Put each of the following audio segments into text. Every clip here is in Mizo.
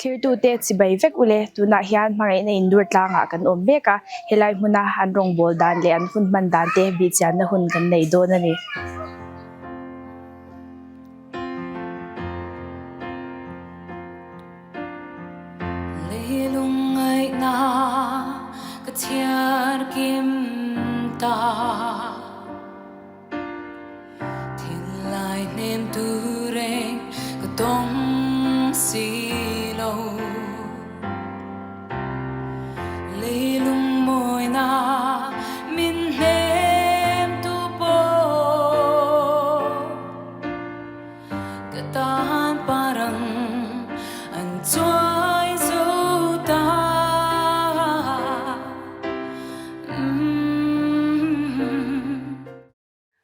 Thlirtute chibai vek ule, tunah hian hmangaihna indur tlangah kan awm mek a, helai hmuna an rawngbâwl dan leh an hun hman dan te bihchianna hun kan nei dawn a ni.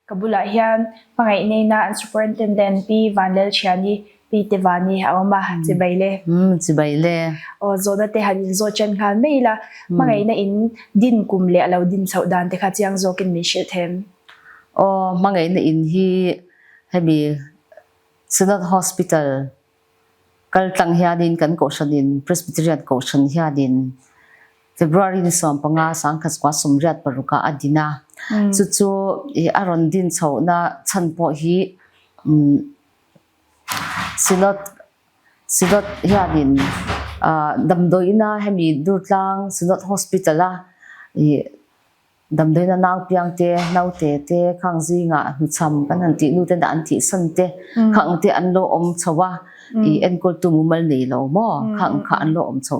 Ka bulah hian hmangaih neina an Superintendent Pi Vanlalthiani, Pi Tevani a awm a, chibai le. Umm chibai le. Aw zawhna te han inzawt ṭan nghal mai ila, hmangaihna in din kum leh a lo din chhoh dan te kha chiang zawkin min hrilh them. Aw hmangaihna in hi hemi Synod Hospital kal tlang hianin kan kohhranin Presbyterian kohhran hianin February ni 15 1986 ah a din a. Chu chu a rawn din chhohna chhan pawh hi Synod Synod hianin damdawiina hemi Durtlang Synod Hospital a Damdawiina nau piang te, naute te, khang zingah hnuchham kan han tih nu ten an thihsan te, khang te an lo awm chho a, i enkawltu mumal nei lo maw, khang kha an lo awm chho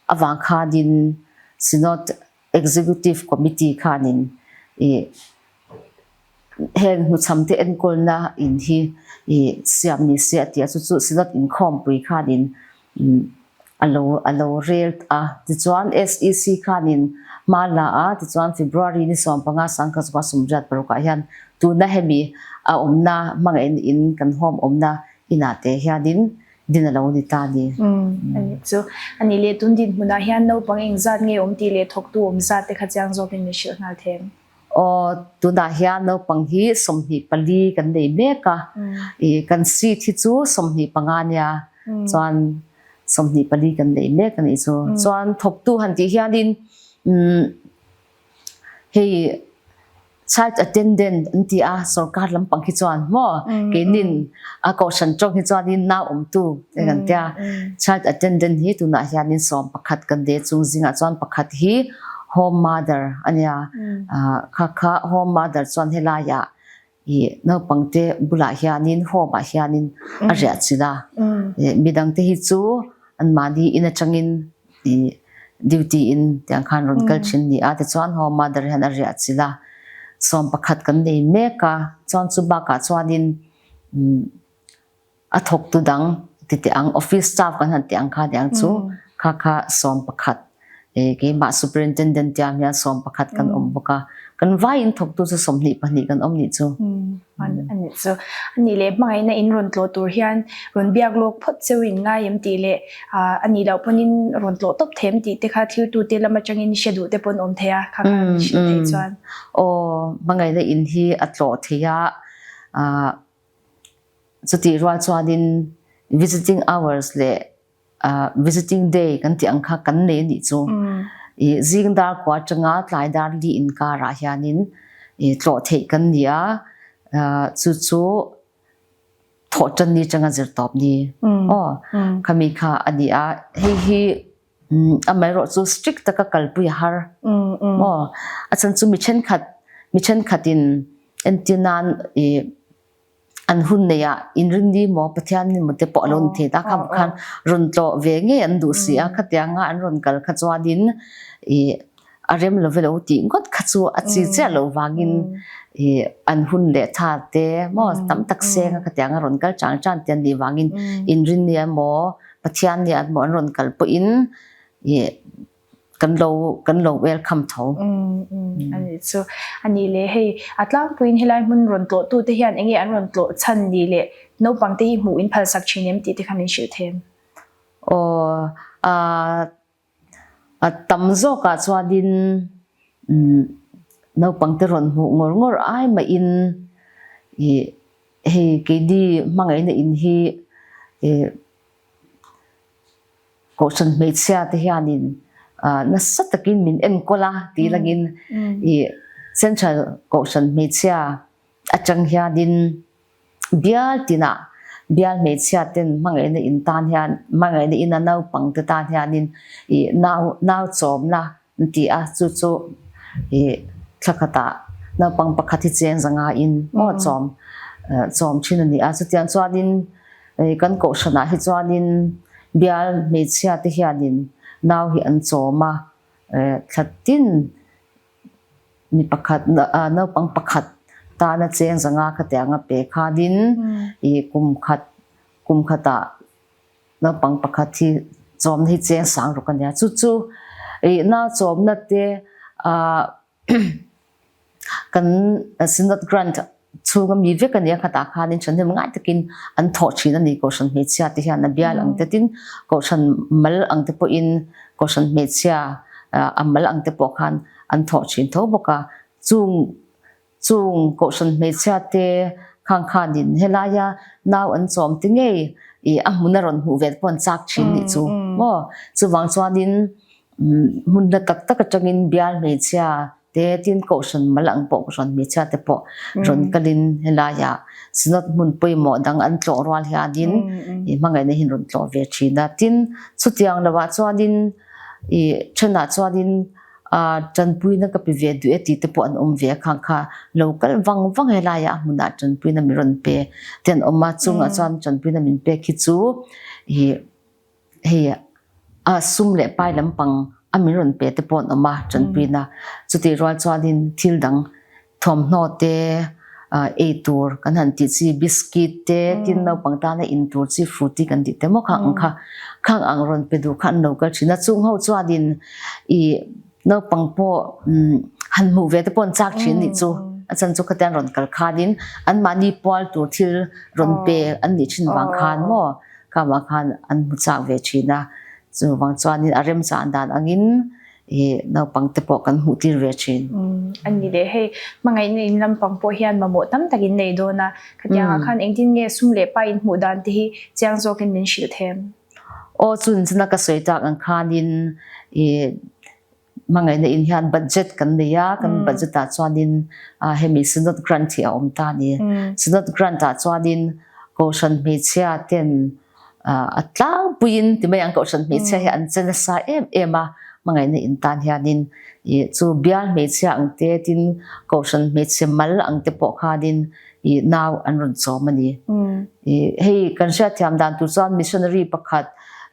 avang khanin Synod Executive Committee khanin i heng hnuchham te enkawlna in hi i siam ni se a ti a, chu chu Synod inkhawmpui khanin A lo a lo rel a. Tichuan SEC khanin hma la a, tichuan February ni 15 1986 ah hian tuna hemi a awmna hmangaihna in kan home awmna inah te hianin din a lo ni ta a ni. Umm a nih chu. A nih leh tun dinhmunah hian naupang engzat nge awm tih leh thawktu awm zat te kha chiang zawkin min hrilh nghal them. Aw tunah hian naupang hi 24 kan nei mek a, i kan seat hi chu 25 nia chuan 24 kan nei mek a nih chu. Chuan thawktu han tih hianin umm hei child attendant an ti a sorkar lampang hi chuan maw keinin a kohhran tawng hi chuanin nau awmtu te kan tia child attendant hi tunah hianin 11 kan nei chung zingah chuan pakhat hi Home mother a nia. Kha kha home mother chuan helaiah i naupangte bulah hianin home ah hianin a riah chilh a. Midangte hi chu anmahni in atangin i duty in tiang khan rawn kal thin ni a. Tichuan home mother hian a riah chilh a. 11 kan nei mek a. Chuan chu bakah chuanin A thawktu dang ti teh ang office staff kan han tih ang kha niang chu kha kha 11 keimah superintendent tiang hian 11 kan awm bawk a kan vaiin thawktu chu 22 kan awm nih chu. Ani chu ani leh hmangaihna in rawn tlawh tur hian rawn biak lawk phawt cheu in ngai em tih leh ani loh pawhin rawn tlawh tawp them tih te kha thiltute lam atangin hre duh te pawn awm thei a kha kha an hrilh theih chuan. Aw hmangaihna in hi a tlawh thei a Chutih rual chuanin visiting hours leh visiting day kan tih ang kha kan nei a nih chu. I zing dar kua atanga tlai dar li inkarah hianin i tlawh theih kan ni a, chu chu thawh tan ni atanga zir tawp ni. Aw, khami kha a ni a, hei hi Amaherawh chu strict taka kalpui a har maw? A chhan chu mi thenkhat mi thenkhatin entir nan ih an hun neihah inrinni maw Pathian ni maw te pawh a lo ni thei ta kha khan rawn tlawh ve ngei an duh si a, khatianga an rawn kal kha chuanin ih a rem lo velo tih ngawt kha chu a chi chiah loh vangin ih an hun leh tha te maw tam tak senga khatianga rawn kal chang chang te an nih vangin inrinni emaw Pathian nih an maw an rawn kal pawhin ih kan lo kan lo welcome tho. Ani chu ani le hei a tlangpuiin helai hmun rawn tlawh tu te hian enge an rawn tlawh chhan ni le naupang te hi hmuh in phalsak thin em tih te kha min hrilh them. Aw a A tam zawkah chuanin naupangte rawn hmuh ngawr ngawr ai mahin ih hei keini hmangaihna in hi ih Kohhran hmeichhia te hianin nasa takin min enkawl a tih langin i Central Kohhran hmeichhia atang hianin bial tinah bial hmeichhia ten hmangaihna in tan hian hmangaihna ina naupang te tan hianin i nau nau chawmna an ti a, chu chu i thla khatah naupang pakhat hi cheng zanga in maw chawm chawm thin a ni a, chutiang chuanin kan kohhranah hi chuanin bial hmeichhia te hianin nau hi an chawm a, thla tin mi pakhat naupang pakhat tana cheng zanga khatiang a pe khanin i kum khat kum khatah Naupang pakhat hi chawmna hi cheng sang ruk a nia. Chu chu ih nau chawmna te ah kan Synod Grant chhunga mi vek a nia khatah khanin thahnem ngai takin an thawh thin a ni. Kohhran hmeichhia te hian a bial ang te tin Kohhran mal ang te pawhin Kohhran hmeichhia a mal ang te pawh khan an thawh thin tho bawk a. Chung Chung kohhran hmeichhia te khang khanin helaia nau an chawm ti ngei i a hmun a rawn hmuh ve te pawh an chak thin nih chu maw. Chuvang chuanin hmun hla tak tak atangin bial hmeichhia te tin kohhran mal ang pawh kohhran hmeichhia te pawh rawn kalin helaia synod hmun pawimawh dang an tlawh rual hianin i hmangaihna hi an rawn tlawh ve thin a. Tin chutiang lovah chuanin i thenah chuanin Tanpuina ka pe ve duh e tih te pawh an awm ve a, khang kha lo kal vang vang helaiah a hmunah tanpuina min rawn pe te an awm a, chungah chuan tanpuina min pek hi chu ih hei a sum leh pai lampang a min rawn pe te pawh an awm a tanpuina, chutih rual chuanin thil dang Thawmhnaw te, ei tur kan han tih chi biscuit te, tin naupang tana in tur chi fruity kan tih te maw khang ang kha, khang ang rawn pe duh kha an lo kal thin a. Chung ho chuanin ih naupang pawh han hmuh ve te pawh an chak thin nih chu, a chan chu khatiang rawn kal khanin anmahni pual tur thil rawn pe an nih thin vang khan maw khamah khan an hmu chak ve thin a. Chuvang chuanin a remchang dan angin i naupang te pawh kan hmuh tir ve thin. A ni leh hei, hmangaihna in lampang pawh hian mamawh tam tak in nei dawn a, khatiang ah khan engtin nge sum leh pa in hmuh dan te hi chiang zawkin min hrilh them? Aw chun chuna ka sawi tak ang khanin i hmangaihna in hian budget kan nei a, kan budget ah chuanin hemi Synod Grant hi a awm ta a ni. Synod Grant ah chuanin Kohhran hmeichhia ten A tlangpuiin ti mai ang kohhran hmeichhia hi an che nasa em em a, hmangaihna in tan hianin ih chu bial hmeichhia ang te tin kohhran hmeichhe mal ang te pawh khanin ih nau an rawn chawm a ni. Ih hei kan hriatthiam dan tur chuan missionary pakhat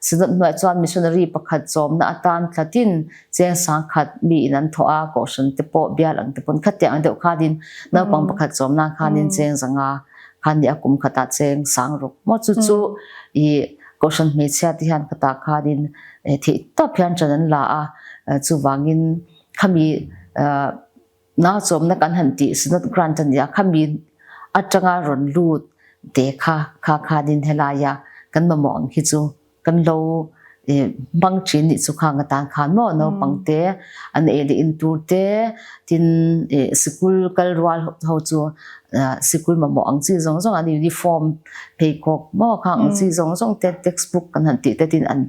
synod hnuaiah chuan missionary pakhat chawmna atan thlatin cheng sangkhat mi in an thawh a, kohhran te pawh bial ang te pawn khatiang deuh khanin naupang pakhat chawm nan khanin cheng zanga khan ni a kum khatah cheng sang ruk maw chu chu i kohhran hmeichhia te hian khatah khanin theih tawp hian ṭan an la a, chuvangin khami nau chawmna kan han tih synod grant a nia khami atanga rawn lut te kha kha khanin helaia kan mamawh ang hi chu Kan lo hmang thin nih chu khang atan khan maw naupang te an ei leh in tur te tin sikul kal rual ho chu sikul mamawh ang chi zawng zawng an uniform pheikhawk maw khang ang chi zawng zawng te textbook kan han tih te tin an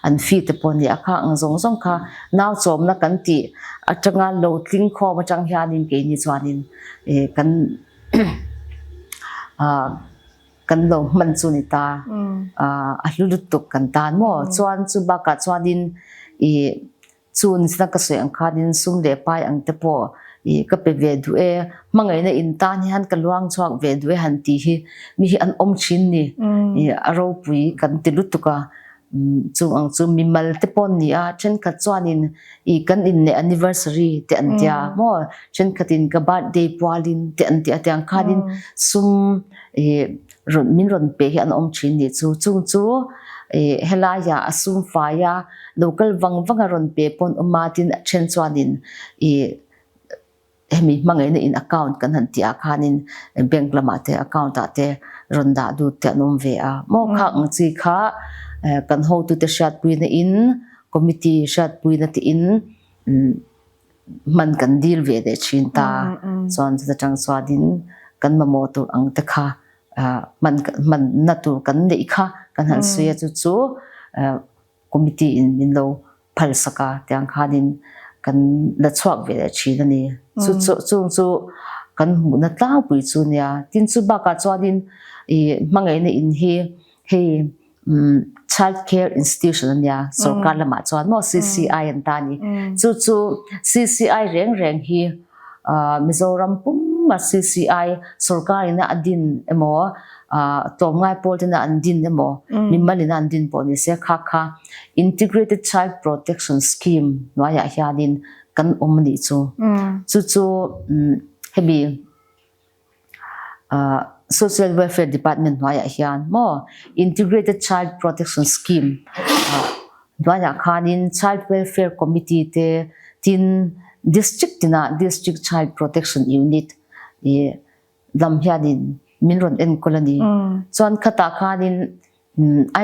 an fee te pawh nia khang ang zawng zawng kha nau chawmna kan tih atanga lo tling khawm atang hianin keini chuanin kan Kan lo hman chu ni ta. A hlu lutuk kan tan maw? Chuan chu bakah chuanin i chu nizna ka sawi ang khanin sum leh pai ang te pawh i ka pe ve duh e, hmangaihna in tan hian ka luang chhuak ve duh e han tih hi mi hi an awm thin ni. I a ropui kan ti lutuk a. Chung ang chu mimal te pawh an ni a, thenkhat chuanin i kan inneih anniversary te an tia maw, thenkhatin ka birthday pualin te an tia tiang khanin sum i rawn min rawn pe hi an awm thin nih chu. Chung chu i helaiah a sum faia lo kal vang vang a rawn pe pawh an awm a, tin a then chuanin i Hemi hmangaihna in account kan han tih ah khanin bank lamah te account ah te rawn dah lut te an awm ve a. Maw khak ang chi kha kan hotute hriatpuina in committee hriatpuina te in hman kan dil ve leh thin ta. Chuan chuta tang chuanin kan mamawh tur ang te kha hman hmanna tur kan neih kha kan han sawi a chu chu. committee in min lo phal sak a tiang khanin kan la chhuak ve leh thin a ni. Chu chu chung chu kan hmuhna tlangpui chu nia. Tin chu bakah chuanin ih hmangaihna in hi hei Child Care Institution a nia sorkar lamah chuan maw CCI an ta a ni. Chu chu CCI reng reng hi Mizoram puma CCI sorkar ina a din emaw tlawmngai pawl tena an din emaw mimal ina an din pawh ni se kha kha Integrated Child Protection Scheme hnuaiah hianin kan awm a nih chu. Chu chu hemi Social Welfare Department hnuaiah hian maw Integrated Child Protection Scheme hnuaiah khanin Child Welfare Committee te tin District tinah District Child Protection Unit ih lam hianin min rawn enkawl a ni. Chuan khatah khanin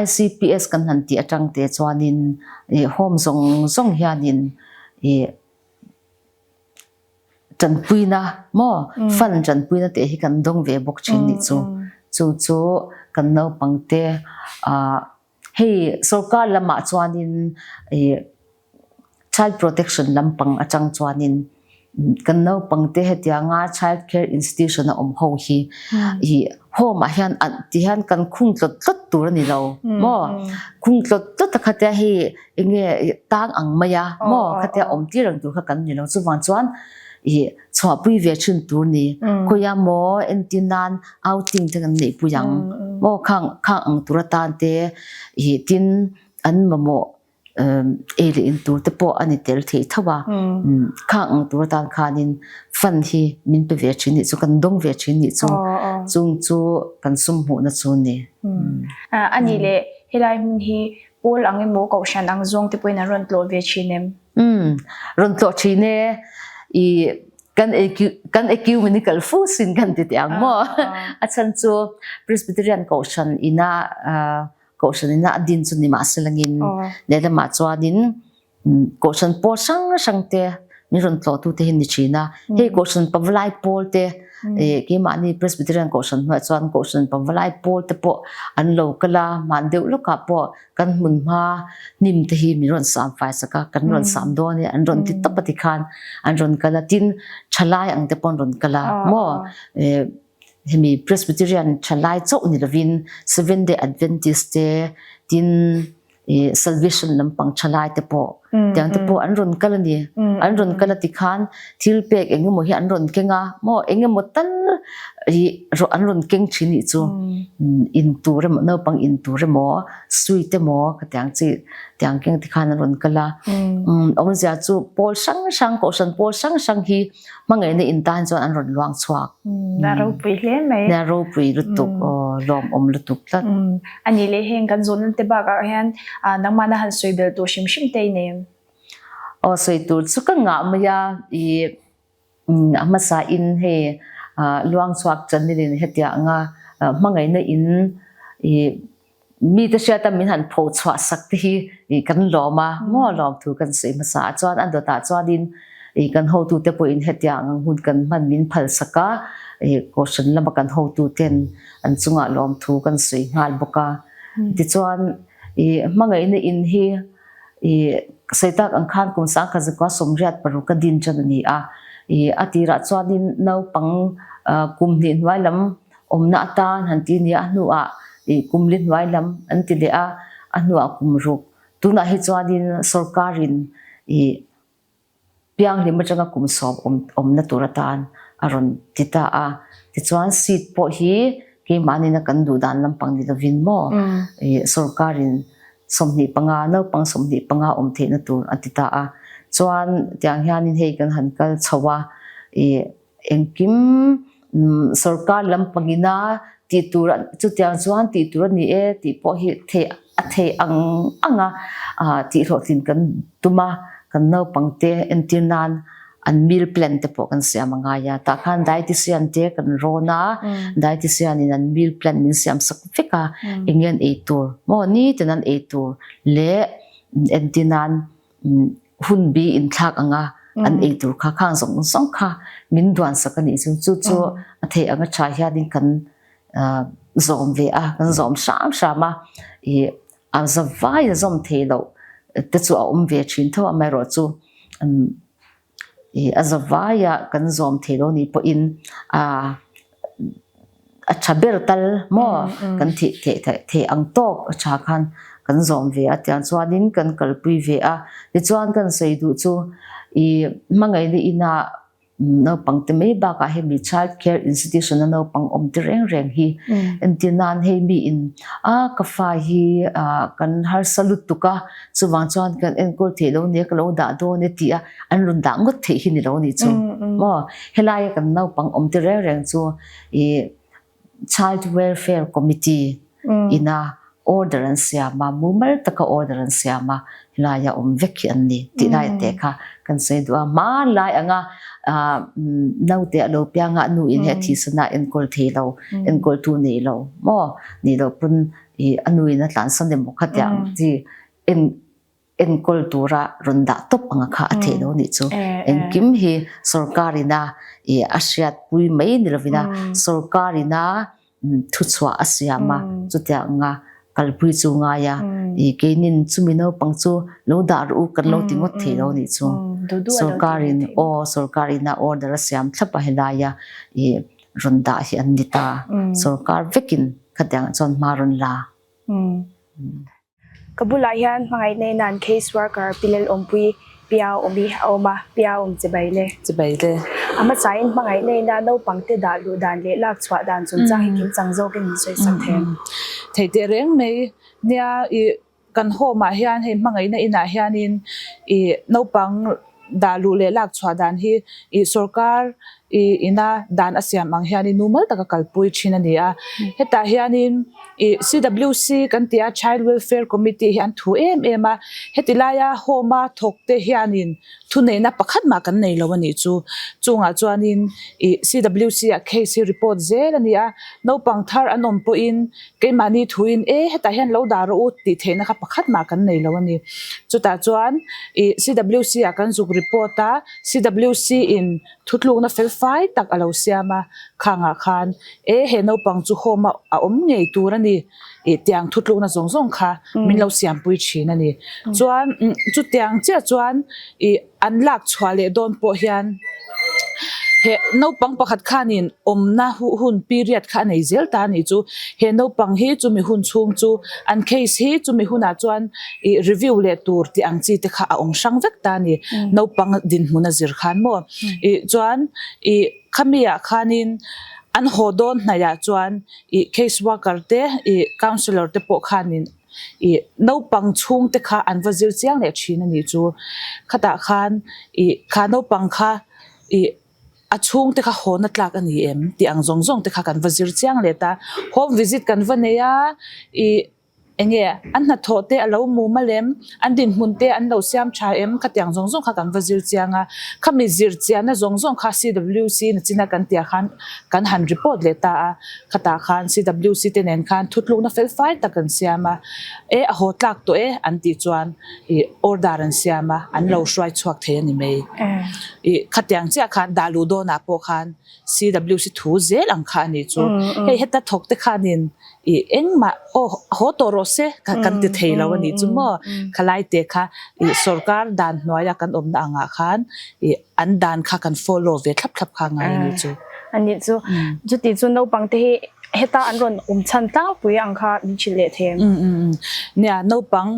ICPS kan han tih atang te chuanin ih home zawng zawng hianin ih Ṭanpuina maw fund ṭanpuina tih hi kan dawng ve bawk ṭhin nih chu. Chu chu kan naupangte ah hei sorkar lamah chuanin ih child protection lampang atang chuanin kan naupangte hetianga child care institution a awm ho hi ih home ah hian ti hian kan khung tlawt tlawt tur a ni lo maw khung tlawt tlawt a khatia hei enge tang ang mai a maw khatia awm tir ang tur kha kan ni lo chuvang chuan ih chhuahpui ve thin tur ni khawia maw entir nan outing te kan neih pui ang maw khang khang ang tur atan te ih tin an mamawh ei leh in tur te pawh a ni tel thei tho a khang ang tur atan khanin fund hi min pe ve thin nih chu kan dawng ve thin nih chu chung chu kan sum hmuhna chu a ni. A nih leh helai hmun hi Pawl ang emaw kohhran ang zawng te pawhin an rawn tlawh ve thin em? Umm, rawn tlawh thin e. I kan kan ecumenical fu sin kan ti teh ang maw? A chhan chu Presbyterian kohhran ina kohhran ina a din chu ni mahse langin lehlamah chuanin Kohhran pawl hrang hrang te min rawn tlawh tu te hi ni thin a. Hei Kohhran Pavalai pawl te keimahni Presbyterian Kohhran hnuaiah chuan Kohhran Pavalai pawl te pawh an lo kal a, hman deuh lawkah pawh kan hmun hma hnim te hi min rawn sam fai sak a, kan rawn sam dawn e an rawn ti tawp a tikhan an rawn kal a, tin thalai ang te pawh an rawn kal a maw hemi Presbyterian thalai chauh ni lovin Seventh Day Adventist te tin i salvation lampang thalai te pawh tiang te pawh an rawn kal a ni an rawn kal a ti khan thil pek engemaw hi an rawn keng a maw engemaw tal i an rawn keng thin nih chu in tur emaw naupang in tur emaw sweet emaw ka tiang chi tiang keng ti khan an rawn kal a awmzia chu pawl hrang hrang kohhran pawl hrang hrang hi Hmangaihna in tan chuan an rawn luang chhuak. Na ropui hle mai. Na ropui lutuk aw lawmawm lutuk tlat. A nih leh heng kan zawn te bakah hian nangmahna han sawi belh tur hrim hrim te i nei em? Aw sawi tur chu ka ngah mai a, i a hmasa in hei luang chhuak channel in hetiang anga hmangaihna in i Mite hriata min han pho chhuah sak te hi kan lawm a, maw lawm thu kan sawi hmasa a chuan a dawtah chuanin kan hotute pawhin hetiang ang hun kan hman min phal sak a, Kohhran lama kan hotuten an chungah lawm thu kan sawi nghal bawk a. Tichuan hmangaihna in hi sawi tak ang khan kum sangkhat zakua sawmriat paruk a din tan a ni a, a tirah chuanin naupang kum hnih hnuai lam Awmna atan han ti nia a hnuah ih kum li hnuai lam an ti leh a, a hnuah kum ruk. Tunah hi chuanin sorkarin ih pianghlim atanga kum sawm awm awmna tur atan a rawn ti ta a. Tichuan seat pawh hi keimahnin a kan duh dan lampang ni lovin maw ih sorkarin 25 naupang 25 awm theihna tur a ti ta a. Chuan tiang hianin hei kan han kal chho a ih Engkim sorkar lampangina tih tur chutiang chuan tih tur a ni e tih pawh hi theih a theih ang ang a tih hlawhtlin kan tum a, kan naupangte entir nan an meal plan te pawh kan siam a ngai a, tah khan dietician te kan rawn a, dietician in an meal plan min siam sak vek a, eng nge an ei tur maw nitin an ei tur leh entir nan hun bi inthlak anga an ei tur kha khang zawng zawng kha min duan sak a nih chu chu chu a theih anga tha hianin kan zawm ve a kan zawm hram hram a i a zavai a zawm thei loh. te chu a awm ve thin tho a, amaherawhchu a zavaia kan zawm thei lo nih pawhin a tha ber tal maw kan thih theih theih ang tawk a tha khan kan zawm ve a tiang chuanin kan kalpui ve a tichuan kan sawi duh chu ih hmangaihna inah Naupang te mai bakah hemi child care institution a naupang awm te reng reng hi entir nan hei mi in a ka fa hi kan harsa lutuk a chuvang chuan kan enkawl theih lo nia ka lo dah dawn e tih a an rawn dah ngawt theih hi ni lo ni chu maw helai a kan naupang awm te reng reng chu ih Child Welfare Committee ina order an siam a, mumal taka order an siam a, helaia awm vek hi an ni tih lai te kha kan sawi duh a. Hmanlai anga naute a lo piang a, nu in he a thisana enkawl thei lo, enkawltu nei lo maw, nih loh pawn a nu in a tlansan emaw khatiang chi en enkawl tura rawn dah tawp anga kha a theih lo nih chu. Engkim hi sorkar ina ih a hriatpui mai ni lovin a sorkar ina thuchhuah a siam a chutiang anga kalpui chu ngai a ih keinin chumi naupang chu lo dah rawh u kan lo ti ngawt thei lo nih chu. Sorkar in aw sorkar ina order a siam thlap a helaia ih rawn dah hi an ni ta. Sorkar vekin khatiang ah chuan hma rawn la. Ka bulah hian hmangaihna in an case worker Pi Lel Awmpui Pia Awmi a awm a, Pia awm chibai le. Chibai le. A hmasain hmangaihna ina naupang te dah luh dan leh lak chhuah dan chungchang hi kim chang zawkin min sawi sak thei ang. Thei teh reng mai nia i kan home ah hian hei hmangaihna inah hianin i naupang dah luh leh lak chhuah dan hi i sorkar i ina dan a siam ang hianin mumal taka kalpui thin a ni a. Hetah hianin i CWC kan tih a Child Welfare Committee hi an thu em em a, heti laia home a thawk te hianin thuneihna pakhat mah kan nei lo a nih chu. Chungah chuanin i CWC ah case hi report zel a ni a, naupang thar an awm pawhin Keimahni thuin e hetah hian lo dah rawh u tih theihna kha pakhat mah kan nei lo a ni. Chutah chuan ih CWC ah kan zuk report a, CWC in thutlukna fel fai tak a lo siam a, khangah khan e he naupang chu home a a awm ngei tur a ni ih tiang thutlukna zawng zawng kha min lo siampui thin a ni. Chuan chutiang chiah chuan ih An lak chhuah leh dawn pawh hian he naupang pakhat khanin awmna hun period kha a nei zel ta a nih chu. He naupang hi chumi hun chhung chu an case hi chumi hunah chuan ih review leh tur tih ang chi te kha a awm hrang vek ta a ni. Naupang dinhmun a zir khan maw ih chuan ih khami ah khanin an haw dawn hnaih ah chuan ih case worker te ih counsellor te pawh khanin Ih naupang chhungte kha an va zir chiang leh thin a nih chu. Khatah khan ih kha naupang kha ih a chhungte kha hawna tlak a ni em tih ang zawng zawng te kha kan va zir chiang leh ta. Home visit kan va nei a, ih eng nge an hnathawh te a lo mum a lem, an dinhmun te an lo siam tha em khatiang zawng zawng kha kan va zir chiang a. Khami zir chianna zawng zawng kha CWC nachina kan tih ah khan kan han report leh ta a. Khatah khan CWC te nen khan thutlukna fel fai tak an siam a, e a haw tlak tawh e an tih chuan ih order an siam a, an lo hruai chhuak thei a ni mai. Ih khatiang chiah khan dah luh dawnah pawh khan CWC thu zel ang kha a nih chu. Hei heta thawk te khanin ih engmah aw haw tawh rawh se kan ti thei lo a nih chu maw. Khalai te kha ih sorkar dan hnuaia kan awmna angah khan ih an dan kha kan follow ve thlap thlap kha ngai a ni chu. A nih chu. Chuti chu naupang te hi heta an rawn awm chhan tlangpui ang kha min hrilh leh thei em? Nia, naupang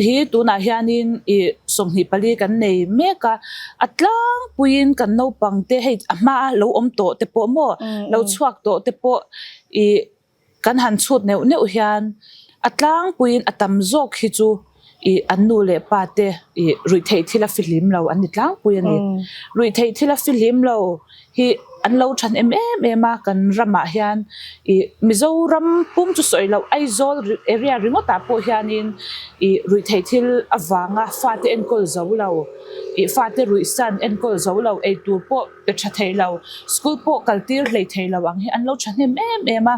hi tunah hianin 24 kan nei mek a, a tlangpuiin kan naupang te hei a hmaa lo awm tawh te pawh maw, lo chhuak tawh te pawh ih Kan han chhut neuh neuh hian a tlangpuiin a tam zawk hi chu ih an nu leh pa te ih ruihtheih thil a fihlim lo an ni tlangpui a ni. Ruihtheih thil a fihlim lo hi an lo than em em em a kan ramah hian ih Mizoram pum chu sawi loh Aizawl area ringawtah pawh hianin ih ruihtheih thil avanga fate enkawl zo lo ih fate ruihsan enkawl zo lo eitur pawh pe tha thei lo, school pawh kal tir hlei thei lo ang hi an lo thahnem em em a,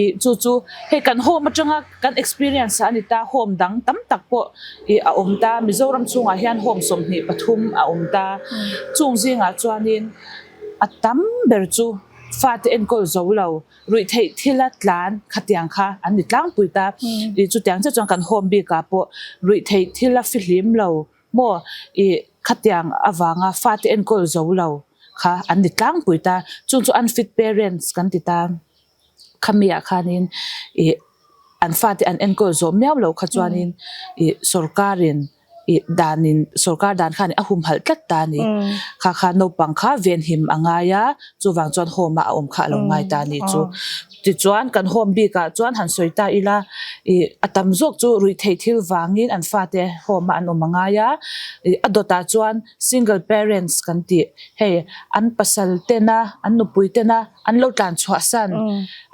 ih chu chu hei kan home atanga kan experience ah a ni ta, home dang tam tak pawh ih a awm ta, Mizoram chhungah hian home 23 a awm ta, chung zingah chuanin a tam ber chu. fate enkawl zo lo ruihtheih thila tlan khatiang kha an ni tlangpui ta. Ih chutiang chiah chuan kan home bikah pawh ruihtheih thila fihlim lo maw ih khatiang avanga fate enkawl zo lo kha an ni tlangpui ta. Chung chu unfit parents kan ti ta. Khamiah khanin ih an fate an enkawl zawh miau loh kha chuanin ih sorkarin ih danin sorkar dan khan a humhalh tlat ta a ni. Kha kha naupang kha venhim a ngai a, chuvang chuan home ah a awm kha a lo ngai ta a ni chu. Tichuan kan home bikah chuan han sawi ta ila ih a tam zawk chu ruihtheih thil vangin an fate home ah an awm a ngai a, ih a dawtah chuan single parents kan tih hei an pasal tena an nupui tena an lo tlan chhuah san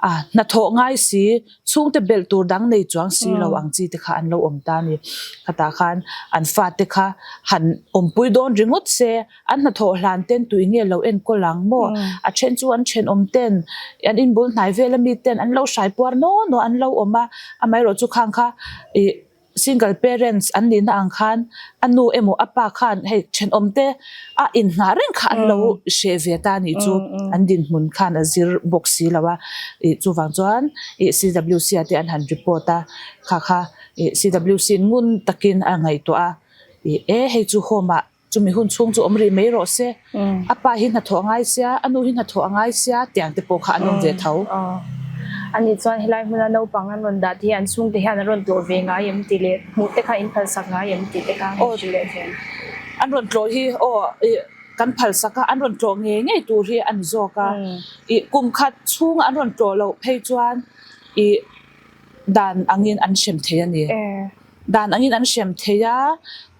a, hnathawh ngai si, chhungte belh tur dang nei chuang si lo ang chi te kha an lo awm ta a ni. Khatah khan an fate kha han awmpui dawn ringawt se, an hnathawh hlan ten tui nge lo enkawl ang maw? A then chu an thenawm ten, an inbul hnai vel ami ten an lo hrai puar naw naw an lo awm a, amaherawhchu khang kha ih Single parents an nihna ang khan a nu emaw a pa khan hei thenawm te a inhnah reng kha an lo hreh ve ta anih chu an dinhmun khan a zir bawk si lo a, ih chuvang chuan ih CWC ah te an han report a, kha kha ih CWC ngun takin a ngaihtuah a, ih e hei chu home ah Chumi hun chhung chu awm rih mai rawh se. A pa hi hnathawh a ngai sia, a nu hi hnathawh a ngai sia tiang te pawh kha an awm ve tho. Ani chuan helai hmuna naupang an rawn dah te hi an chhungte hian an rawn tlawh ve ngai em tih leh hmuh te kha in phalsak ngai em tih te kha an hrilh leh thei. An rawn tlawh hi aw ih kan phalsak a, an rawn tlawh ngei ngei tur hi a ni zawk a. Ih kum khat chhunga an rawn tlawh loh phei chuan ih dan angin an hrem thei a ni. Dan angin an hrem thei a,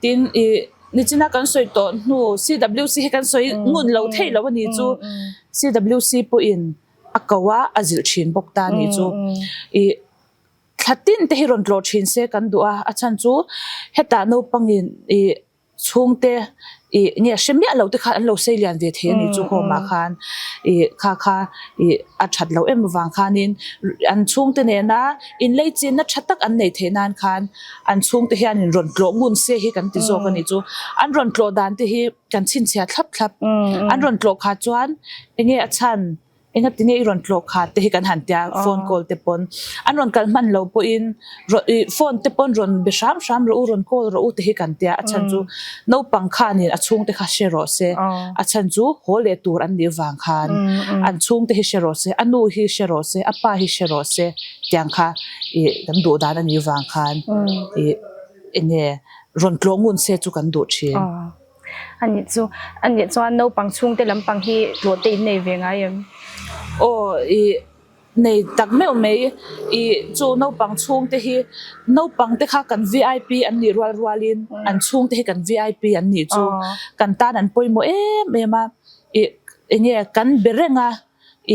tin ih nichina kan sawi tawh hnu CWC hi kan sawi ngun lo theih lo a ni chu CWC pawhin a ko a, a zilh thin bawk ta a ni chu. Ih thla tin te hi rawn tlawh thin se kan duh a, a chhan chu hetah naupangin ih Chhungte ih nge hre miah lo te khan an lo sei lian ve thei a ni chu home ah khan ih kha kha ih a that loh em avang khanin an chhungte nena inlei chinna tha tak an nei theih nan khan an chhungte hianin rawn tlawh ngun se hi kan ti zawk a ni chu. An rawn tlawh dan te hi kan chhinchhiah thlap thlap. An rawn tlawh kha chuan enge a chhan Engati nge i rawn tlawh kha te hi kan han tia phone call te pawn an rawn kal hman lo pawhin ih phone te pawn rawn be hram hram rawh u rawn call rawh u te hi kan tia a chhan chu naupang khanin a chhungte kha hre rawh se a chhan chu haw leh tur an nih vang khan an chhungte hi hre rawh se a nu hi hre rawh se a pa hi hre rawh se tiang kha ih kan duh dan a nih vang khan ih enge rawn tlawh ngun se chu kan duh thin. A nih chu, a nih chuan naupang chhungte lampang hi tlawh te in nei ve ngai em? Aw, ih, nei tak meuh mai. Ih, chu naupang chhungte hi, naupang te kha kan vip an nih rual rualin an chhungte hi kan vip an nih chu kan tan an pawimawh em em a. Ih, enge kan be reng a,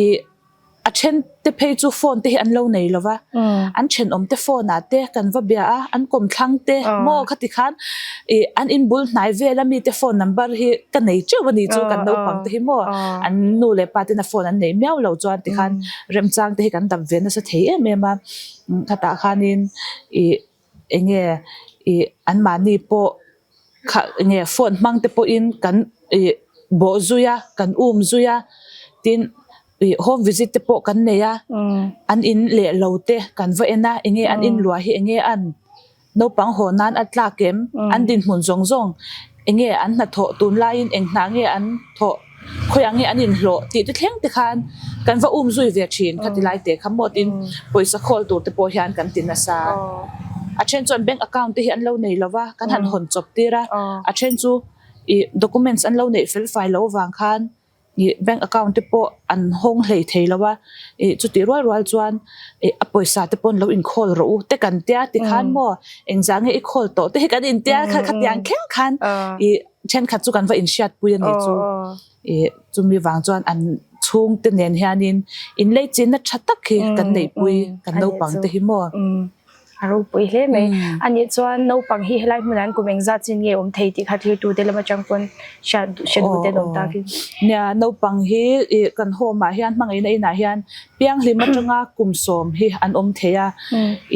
ih, A then te phei chu phone te hi an lo nei lo va, an thenawm te phone ah te kan va bia a, an kawmthlang te maw khati khan ih an inbul hnai vel a mi te phone number hi ka nei teuh a ni chu kan naupang te hi maw an nu leh pa ten a phone an neih miau lo chuan tikhan remchang te hi kan dap ve nasa thei em em a, khatah khanin ih eng nge ih anmahni pawh kha eng nge phone hmang te pawhin kan ih bawh zui a kan um zui a tin ih home visit te pawh kan nei a an in leh lo te kan va en a eng nge an in luah hi eng nge an naupang haw nan a tlak em an dinhmun zawng zawng eng nge an hnathawh tunlaiin eng hna nge an thawh. Khawiah nge an inhlawh tih te thleng te khan kan va um zui ve thin kha ti lai te kha maw tin pawisa khawl tur te pawh hian kan ti nasa. A then chuan bank account te hi an lo nei lo va, kan han hawn chawp tir a, a then chu ih documents an lo neih fel fai lo vang khan ih bank account te pawh an hawng hlei thei lo a, ih chutih rual rual chuan ih a pawisa te pawh an lo inkhawl rawh u te kan tia tikhan maw engzah nge i khawl tawh te hi kan intia kha khatiang thleng khan ih Thenkhat chu kan va inhriatpui a nih chu. Ih chumi vang chuan an chhungte nen hianin inlei chinna tha tak hi kan neihpui kan naupang te hi maw. A ropui hle mai. A nih chuan naupang hi helai hmunah an kum engzat chin nge awm thei tih kha thirtute lam atang pawn hriat hre duh te an awm tak in. Nia naupang hi ih kan home ah hian hmangaihna inah hian pianghlim atanga kum sawm hi an awm thei a.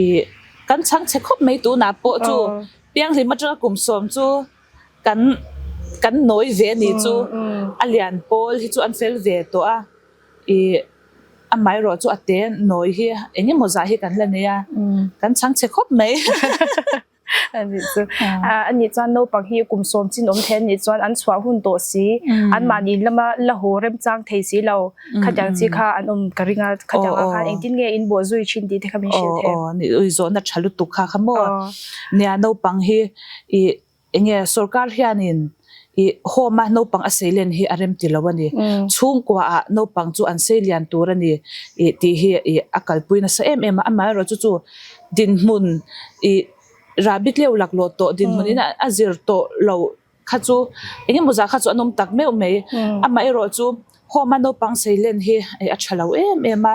Ih kan chhangchhe khawp mai tunah pawh chu pianghlim atanga kum sawm chu Kan kan nawi ve a nih chu a lian pawl hi chu an fel ve tawh a. Ih amaherawh chu a te nawi hi eng emaw zah hi kan la nei a, kan chhang chhe khawp mai. Anih chu. Anih chuan naupang hi kum sawm chin awm thei anih chuan an chhuah hun tawh si, anmahni lama la haw remchang thei si lo. Khatiang chi kha an awm ka ring a, khatiang ah khan engtin nge in bawh zui thin tih te kha min hrilh thei. Aw aw, ui zawhna tha lutuk kha kha maw. Nia naupang hi ih enge sorkar hianin ih home a naupang a sei len hi a rem ti lo a ni. Chhungkua ah naupang chu an sei lian tur a ni ih tih hi ih a kalpui nasa em em a, amaherawh chu chu dinhmun ih rahbi tleu laklawh tawh dinhmun in a zir tawh lo. Kha chu eng emaw zah kha chu an awm tak meuh mai. Amaherawh chu home a naupang seilen hi a tha lo em em a,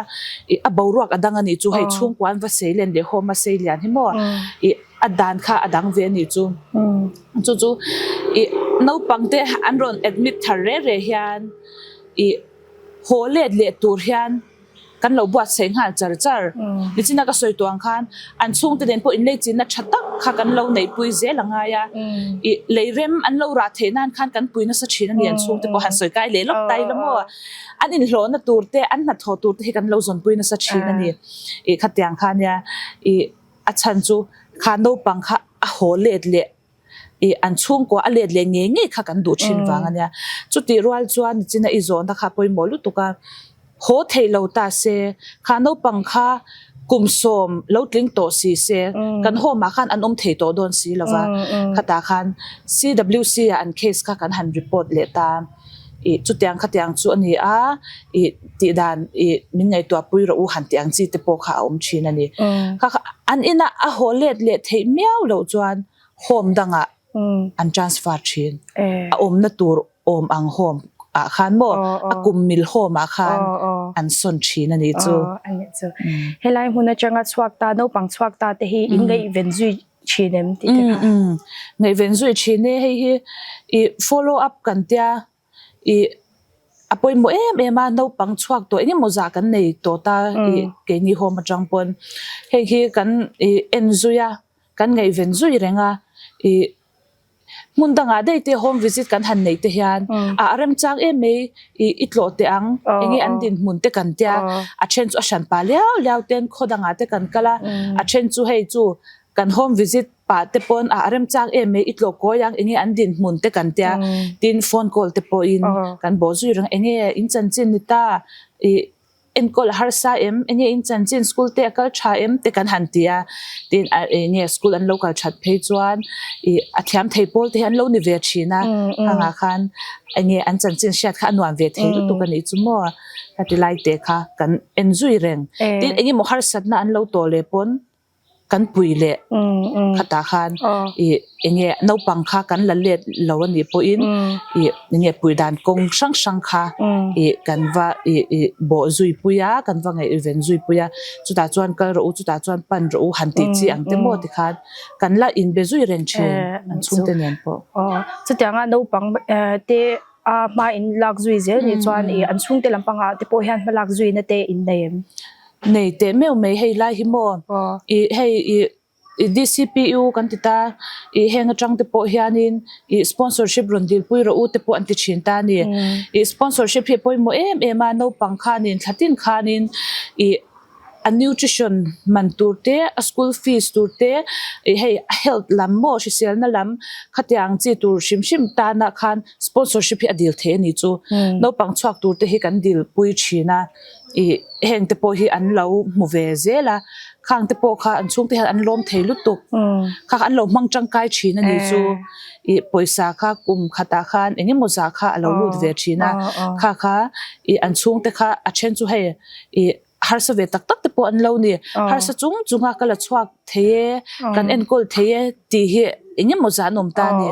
ih a boruak a dang a nih chu hei chhungkua an va seilen leh home a seilian hi maw ih a dan kha a dang ve a nih chu. Chu chu ih naupang te an rawn admit thar reh reh hian ih haw let leh tur hian Kan lo buatsaih nghal char char. Nichina ka sawi tuang khan an chhungte nen pawh inleichinna tha tak kha kan lo neihpui zel a ngai a. Ih leirem an lo rah theih nan khan kan pui nasa thin a ni an chhungte pawh han sawi kai leh lawk ta ila maw. An inhlawhna tur te an hnathawh tur te hi kan lo zawnpui nasa thin a ni. Ih khatiang kha nia ih a chhan chu kha naupang kha a haw let leh I an chhungkua a let leh ngei ngei kha kan duh thin vang a nia. Chutih rual chuan nichina i zawhna kha pawimawh lutuk a, haw theih lo ta se, kha naupang kha kum sawm lo tling tawh si se, kan home ah khan an awm thei tawh dawn si lo va, khatah khan CWC ah an case kha kan han report leh ta. I chutiang khatiang chu a ni a, i tih dan i min ngaihtuah pui rawh u han tih ang chi te pawh kha a awm thin a ni. Kha kha an inah a haw let leh theih miau loh chuan home dangah an transfer thin. A awmna tur awm ang home ah khan maw a kum mil home ah khan an sawn thin a nih chu. Helai hmun atanga chhuak ta naupang chhuak ta te hi in ngaihven zui thin em tih te kha. Ngaihven zui thin e hei hi i follow up kan tia i a pawimawh em em a naupang chhuak tawh eng emaw zah kan nei tawh ta i keini home atang pawn hei hi kan i en zui a kan ngaihven zui reng a i hmun dangah daih te home visit kan han neih te hian a remchang em mai i i tlawh teh ang eng nge an dinhmun te kan tia a then chu a hran pah liau liau ten khaw dangah te kan kal a a then chu hei chu kan home visit pah te pawn a remchang em mai i tlawh kawi ang eng nge an dinhmun te kan tia tin phone call te pawhin kan bawh zui reng eng nge in chanchin ni ta i Enkawl a harsa em? Enge in chanchin school te a kal tha em? te kan han ti a, tin a enge school an lo kal that phei chuan ih a thiam thei pawl te hi an lo ni ve thin a, khangah khan enge an chanchin hriat kha a nuam ve thei lutuk a nih chu maw? Heti lai te kha kan en zui reng. Tin engemaw harsatna an lo tawh leh pawn kan pui leh khatah khan ih enge naupang kha kan la let lo a nih pawhin ih enge pui dan kawng hrang hrang kha ih kan va ih ih bawh zui pui a kan va ngaihven zui pui a chutah chuan kal rawh u chutah chuan pan rawh u han tih chi ang te maw tikhan kan la inbe zui reng thin an chhungte nen pawh. Chutianga naupang te a hma in lak zui zel nih chuan ih an chhungte lampangah te pawh hian hma lak zuina te in nei em? Nei teh meuh mai hei lai hi maw ih hei ih DCPU kan ti ta ih heng atang te pawh hianin ih sponsorship rawn dilpui rawh u te pawh an ti thin ta a ni. Ih sponsorship hi a pawimawh em em a naupang khanin thla tin khanin ih a nutrition man tur te a school fees tur te ih hei a health lam maw hriselna lam khatiang chi tur hrim hrim tana khan sponsorship hi a dil thei a ni chu. Naupang chhuak tur te hi kan dilpui thin a. Ih heng te pawh hi an lo hmu ve zel a, khang te pawh kha an chhungte hian an lawm thei lutuk. Kha kha an lo hmang tangkai thin a ni chu. Ih pawisa kha kum khatah khan eng emaw zah kha a lo lut ve thin a, kha kha ih an chhungte kha a then chu hei ih harsa ve tak tak te pawh an lo ni. Harsa chung chunga ka la chhuak thei e, kan enkawl thei e tih hi eng emaw zah an awm ta a ni.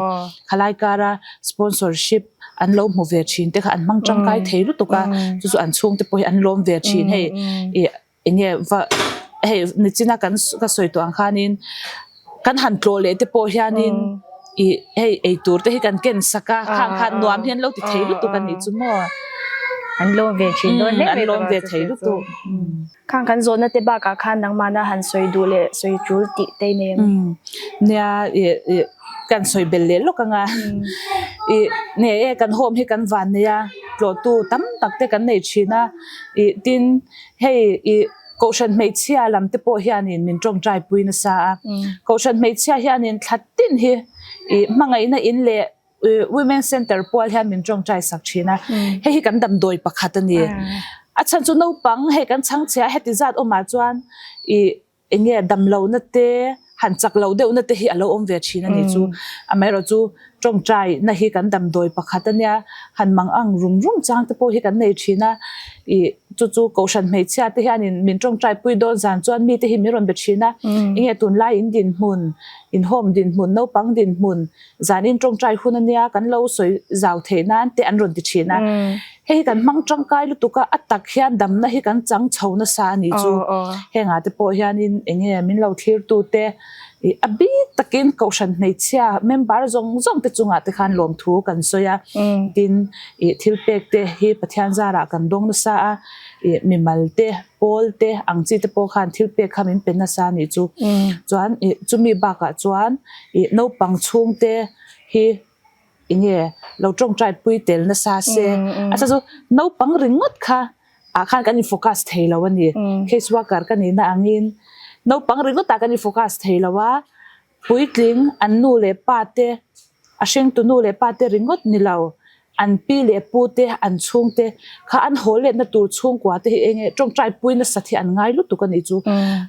Khalai kara sponsorship an lo hmu ve thin te kha an hmang tangkai thei lutuk a, chu chu an chhungte pawh hi an lawm ve thin hei ih eng nge va hei nichina kan ka sawi tawh ang khanin kan han tlawh leh te pawh hianin ih hei eitur te hi kan ken sak a khang khan nuam hi an lo ti thei lutuk a nih chu maw. An lawm ve thin dawn hle mai an lawm ve thei lutuk. Khang kan zawhna te bakah khan nangmahna han sawi duh leh sawi tul tih te i nei em? Nia ih ih kan sawi belh leh lawk anga ih nge e kan home hi kan van nei a. tlawhtu tam tak te kan nei thin a, ih tin hei ih Kohhran hmeichhia lam te pawh hianin min tawngtai pui nasa a, Kohhran hmeichhia hianin thla tin hi ih hmangaihna in leh Women Center pual hian min tawngtai sak thin a, hei hi kan damdawi pakhat a ni. A chhan chu naupang hei kan chhangchhia heti zat awmah chuan ih eng nge damlohna te han chak loh deuhna te hi a lo awm ve thin a ni chu. Amaherawhchu tawngtaina hi kan damdawi pakhat a nia, han mang ang rum rum chang te pawh hi kan nei thin a, ih chu chu kohhran hmeichhia te hianin min tawngtai pui dawn zan chuan mite hi min rawn be thin a, eng nge tunlai in dinhmun, inhawm dinhmun, naupang dinhmun, Zanin tawngtai hun a nia, kan lo sawi zau theih nan te an rawn ti thin a. Hei hi kan hmang tangkai lutuk a, a tak hian damna hi kan chang chho nasa a nih chu. Hengah te pawh hianin eng nge min lo thlirtu te ih a bik takin Kohhran hmeichhia member zawng zawng te chungah te khan lawmthu kan sawi a. Tin, ih thil pek te hi Pathian zarah kan dawng nasa a, ih mimal te, pawl te ang chi te pawh khan thil pek kha min pe nasa a nih chu. Chuan ih chumi bakah chuan Ih naupang chhungte hi eng nge lo tawngtai pui tel nasa se a chu naupang ringawt kha ah khan kan in focus thei lo a ni case worker ka nihna angin naupang ringawt ah kan in focus thei lo a puitling an nu leh pa te a hringtu nu leh pa te ringawt ni lo an pi leh pu te an chhungte kha an haw letna tur chhungkua te hi eng nge tawngtai pui nasat hi an ngai lutuk a nih chu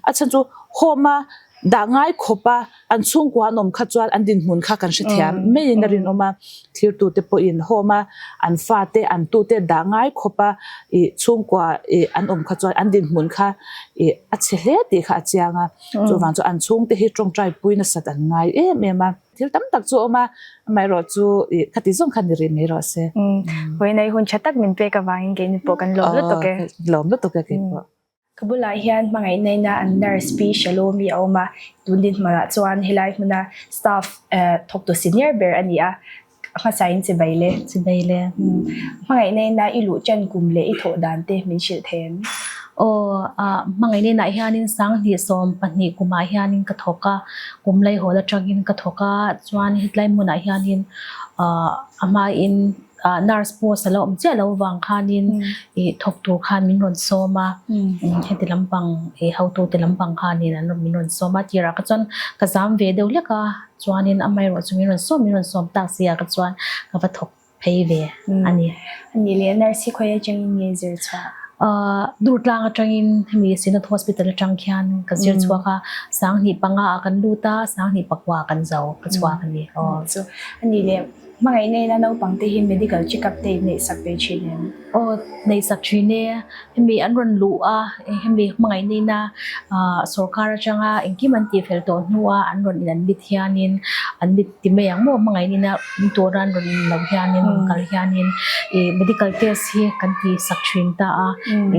a chhan chu home a dah ngai khawp a an chhungkua an awm kha chuan an dinhmun kha kan hrethiam maiin a rinawm a thirtute pawhin home a an fate an tute dah ngai khawp a ih chhungkua ih an awm kha chuan an dinhmun kha ih a chhe hle tih kha a chiang a chuvang chu an chhungte hi tawngtai pui nasat an ngai em em a. Thil tam tak chu a awm a, amaherawh chu ih khati zawng khan ni rih mai rawh se. Vawiinai hun tha tak min pek avangin keini pawh kan lawm lutuk e. Lawm lutuk e keipawh. Ka bulah hian hmangaihnaina an nurse Pi Shalomi a awm a, tun dinhmunah chuan helai hmuna staff thawktu senior ber a ni a, hmasain chibai le. Chibai le. Hmangaihnaina i luh ṭan kum leh i thawh dan te min hrilh thei em? Aw, hmangaihnainah hianin sanghnih 12 kumah hianin ka thawk a, kum laihawl aṭangin ka thawk a, chuan hetlai hmunah hianin a hmain nurse post a lo awm chiah lo vang khanin ih thawk tur khan min rawn sawm a, heti lampang ih hotute lampang khanin an rawn min rawn sawm a, tirah kha chuan ka zam ve deuh hlek a, chuanin amaherawh chu min rawn sawm min rawn sawm tak si ah kha chuan ka va thawk phei ve a ni. A nih leh nurse hi khawi atangin nge zir chhuah? Durtlang atangin hemi Synod Hospital atang khian ka zir chhuak a, 2005 ah kan lut a, 2009 ah kan zo ka chhuak a ni. Chu a nih leh hmangaih neina naupang te hi medical check up te in neih sak ve thin em? Aw neih sak thin e, hemi an rawn luh a, hemi hmangaih neina sorkar atanga engkim an tih fel tawh hnua an rawn in an mit hianin an mit ti mai ang maw hmangaih neina in tura an rawn in loh hianin rawn kal hianin ih medical test hi kan tih sak thin ta a,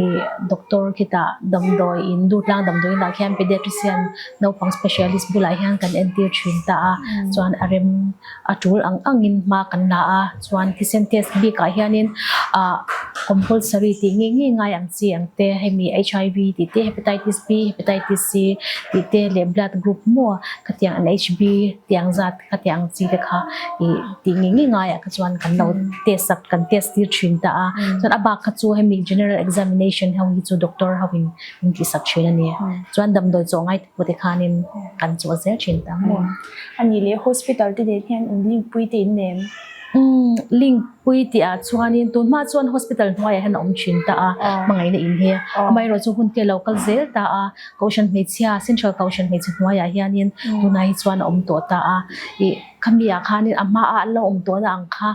ih doctor khitah damdawi in Durtlang damdawi inah khian pediatrician naupang specialist bulah hian kan entir thin ta a, chuan a rem. A tul ang angin hma kan la a, chuan thisen test bikah hianin ah compulsory tih ngei ngei ngai ang chi ang te, hemi HIV tih te, Hepatitis B, Hepatitis C tih te leh blood group maw khatiang an HB tih ang zat khatiang ang chi te kha ih tih ngei ngei ngaiah kha chuan kan lo test a kan test tir thin ta a, chuan a bak kha chu hemi general examination ho hi chu doctor ho in min tihsak thin a ni, chuan damdawi chaw ngai te pawh te khanin kan chaw zel thin ta maw. A nih leh hospital te nen hian in link pui te in nem? Umm link pui tih ah chuanin tun hma chuan hospital hnuaiah hian a awm thin ta a, hmangaihna in hi. Amaherawh chu hun te a lo kal zel ta a, Kohhran hmeichhia, Central Kohhran hmeichhe hnuaiah hianin tunah hi chuan a awm tawh ta a. Ih khami ah khanin a hmaah an lo awm tawhna ang kha,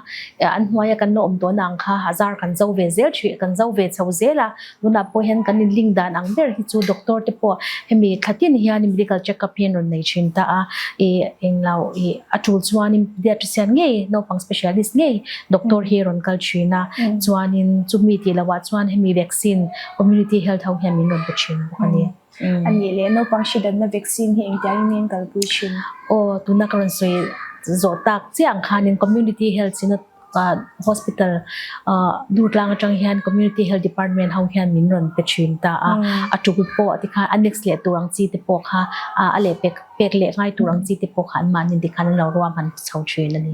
an hnuaia kan lo awm tawhna ang kha hazar kan zo ve zel thin, kan zo ve chho zel a. Tunah pawh hian kan in link dan ang ber hi chu doctor te pawh hemi thla tin hian medical check up hi an rawn nei thin ta a, ih englo ih a tul chuanin pediatrician ngei naupang specialist ngei doctor hi a rawn kal thin a, chuanin chumi tih loh ah chuan hemi vaccine community health ho hian min rawn pe thin bawk a ni. A nih leh naupang hri danna vaccine hi engtiangin nge an kalpui thin? Aw tuna ka rawn sawi zawh tak chiah ang khanin community health in a Hospital Durtlang atang hian Community Health Department ho hian min rawn pe thin ta a, a tul pawh tikhan annex leh tur ang chi te pawh kha a leh pek pek leh ngai tur ang chi te pawh kha anmahni tikhan an lo ruahman chho thin a ni.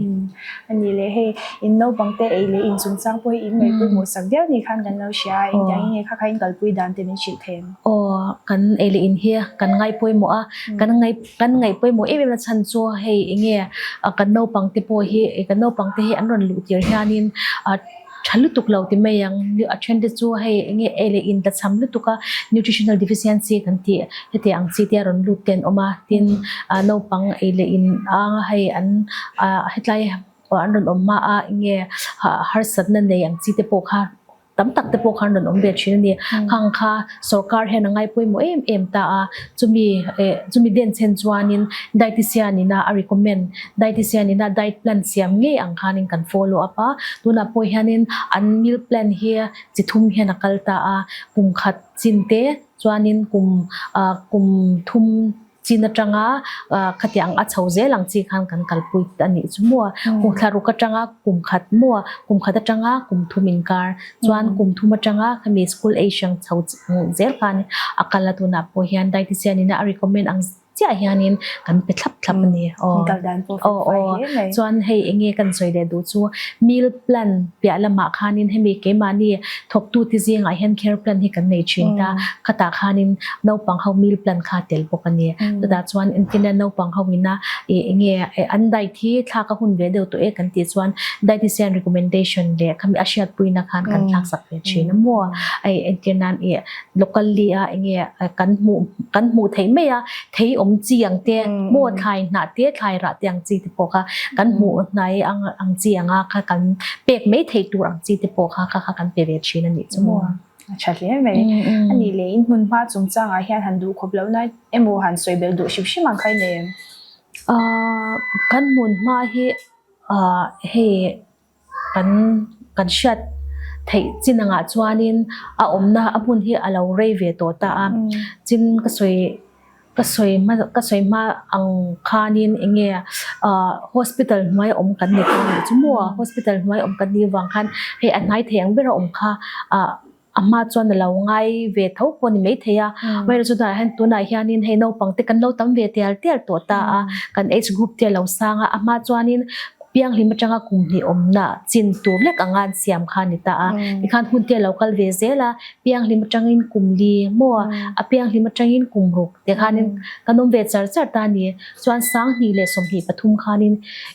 A ni leh hei, in naupang te ei leh in chungchang pawh hi in ngaih pawimawh sak viau ni khan kan lo hria a, engtiang in nge kha kha in kalpui dan te min hrilh thei em? Aw, kan ei leh in hi kan ngai pawimawh a, kan ngai kan ngaih pawimawh em em na chhan chu hei eng nge kan naupang te pawh hi kan naupang te hi an rawn luh tir hianin tha lutuk lo ti mai ang a then te chu hei eng nge ei leh in tla cham lutuk a nutritional deficiency kan tih heti ang chi te a rawn lut te an awm a tin ah naupang ei leh in anga hei an ah hetlai an rawn awm hma a eng nge harsatna nei ang chi te pawh kha. Tam tak te pawh khan rawn awm ve thin a ni. Khang kha sorkar hian a ngai pawimawh em em ta a, chumi eh chumi den chen chuanin dietician ina a recommend, dietician ina diet plan siam ngei ang khanin kan follow up a. Tunah pawh hianin an meal plan hi chi thum hian a kal ta a, kum khat chin te chuanin kum ah kum thum, Chin atanga khatiang a chho zel ang chi khan kan kalpui a nih chu maw? Kum thla ruk atanga kum khat maw? Kum khat atanga kum thum inkar chuan kum thum atanga khami school age ang chho zel khan a kal a tunah pawh hian dietician in a recommend ang chiah hianin kan pe thlap thlap a ni. Aw aw chuan hei enge kan sawi leh duh chu meal plan piah lamah khanin hemi keimahni thawktute zingah hian care plan hi kan nei thin ta khatah khanin naupang ho meal plan kha tel bawk a ni. Chutah chuan engtin a naupang ho ina ih eng nge an diet hi thlak a hun ve deuh tawh e kan tih chuan dietician recommendation leh khami a hriatpuina khan kan thlak sak ve thin a maw. Hei entir nan ih locally a eng nge kan hmuh kan hmuh theih mai a thei awm chi ang te maw thlai hnah te thlai rah te ang chi te pawh kha kan hmuh hnai ang ang chi anga kha kan pek mai theih tur ang chi te pawh kha kha kha kan pe ve thin a nih chu maw. A tha hle mai. A nih leh in hmun hma chungchangah hian han duh khawp loh na emaw han sawi belh duh hrim hrim ang kha i nei em? Ahh kan hmun hma hi ahh hei kan kan hriat theih chin angah chuanin a awmna a hmun hi a lo rei ve tawh ta a, chin ka sawi Ka sawi hma ka sawi hma ang khanin eng nge ah hospital hnuai awm kan ni ta nih chu maw hospital hnuai awm kan nih vang khan hei a hnai thei ang ber a awm kha ah a hma chuan a lo ngai ve tho pawh a ni maithei a amaherawhchu tunah hian tunah hianin hei naupang te kan lo tam ve tial tial tawh ta a kan age group te a lo sang a a hma chuanin pianghlim atanga kum hnih awmna chin tur lek anga an siam kha a ni ta a tikhan hun te a lo kal ve zel a. Pianghlim atangin kum li maw a pianghlim atangin kum ruk te khanin kan awm ve char char ta a ni. Chuan Sanghnih leh 23 khanin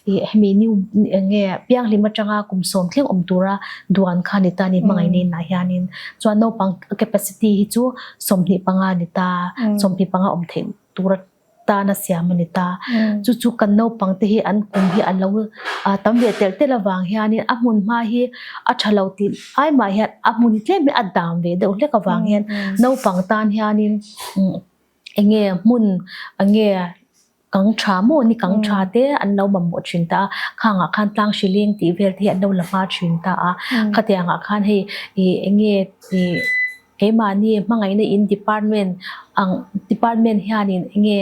ih hemi new eng nge pianghlim atanga kum sawm thleng awm tura duan kha a ni ta a ni hmangaihna inah hianin. Chuan naupang capacity hi chu 25 a ni ta, 25 awm theih tura tana siam a ni ta. Chu chu kan naupang te hi an kum hi a lo tam ve telh telh avang hianin a hmun hma hi a tha lo tih ai mah hian a hmun hi tlem hi a dam ve deuh hlek avang hian naupang tan hianin eng nge hmun eng nge kang tha maw ni kang tha te an lo mamawh thin ta a, khangah khan tlang hrileng tih vel te hi an lo la hma thin ta a, khatiangah khan hei ih eng nge ih. Keimahni hmangaihna in department ang department hianin enge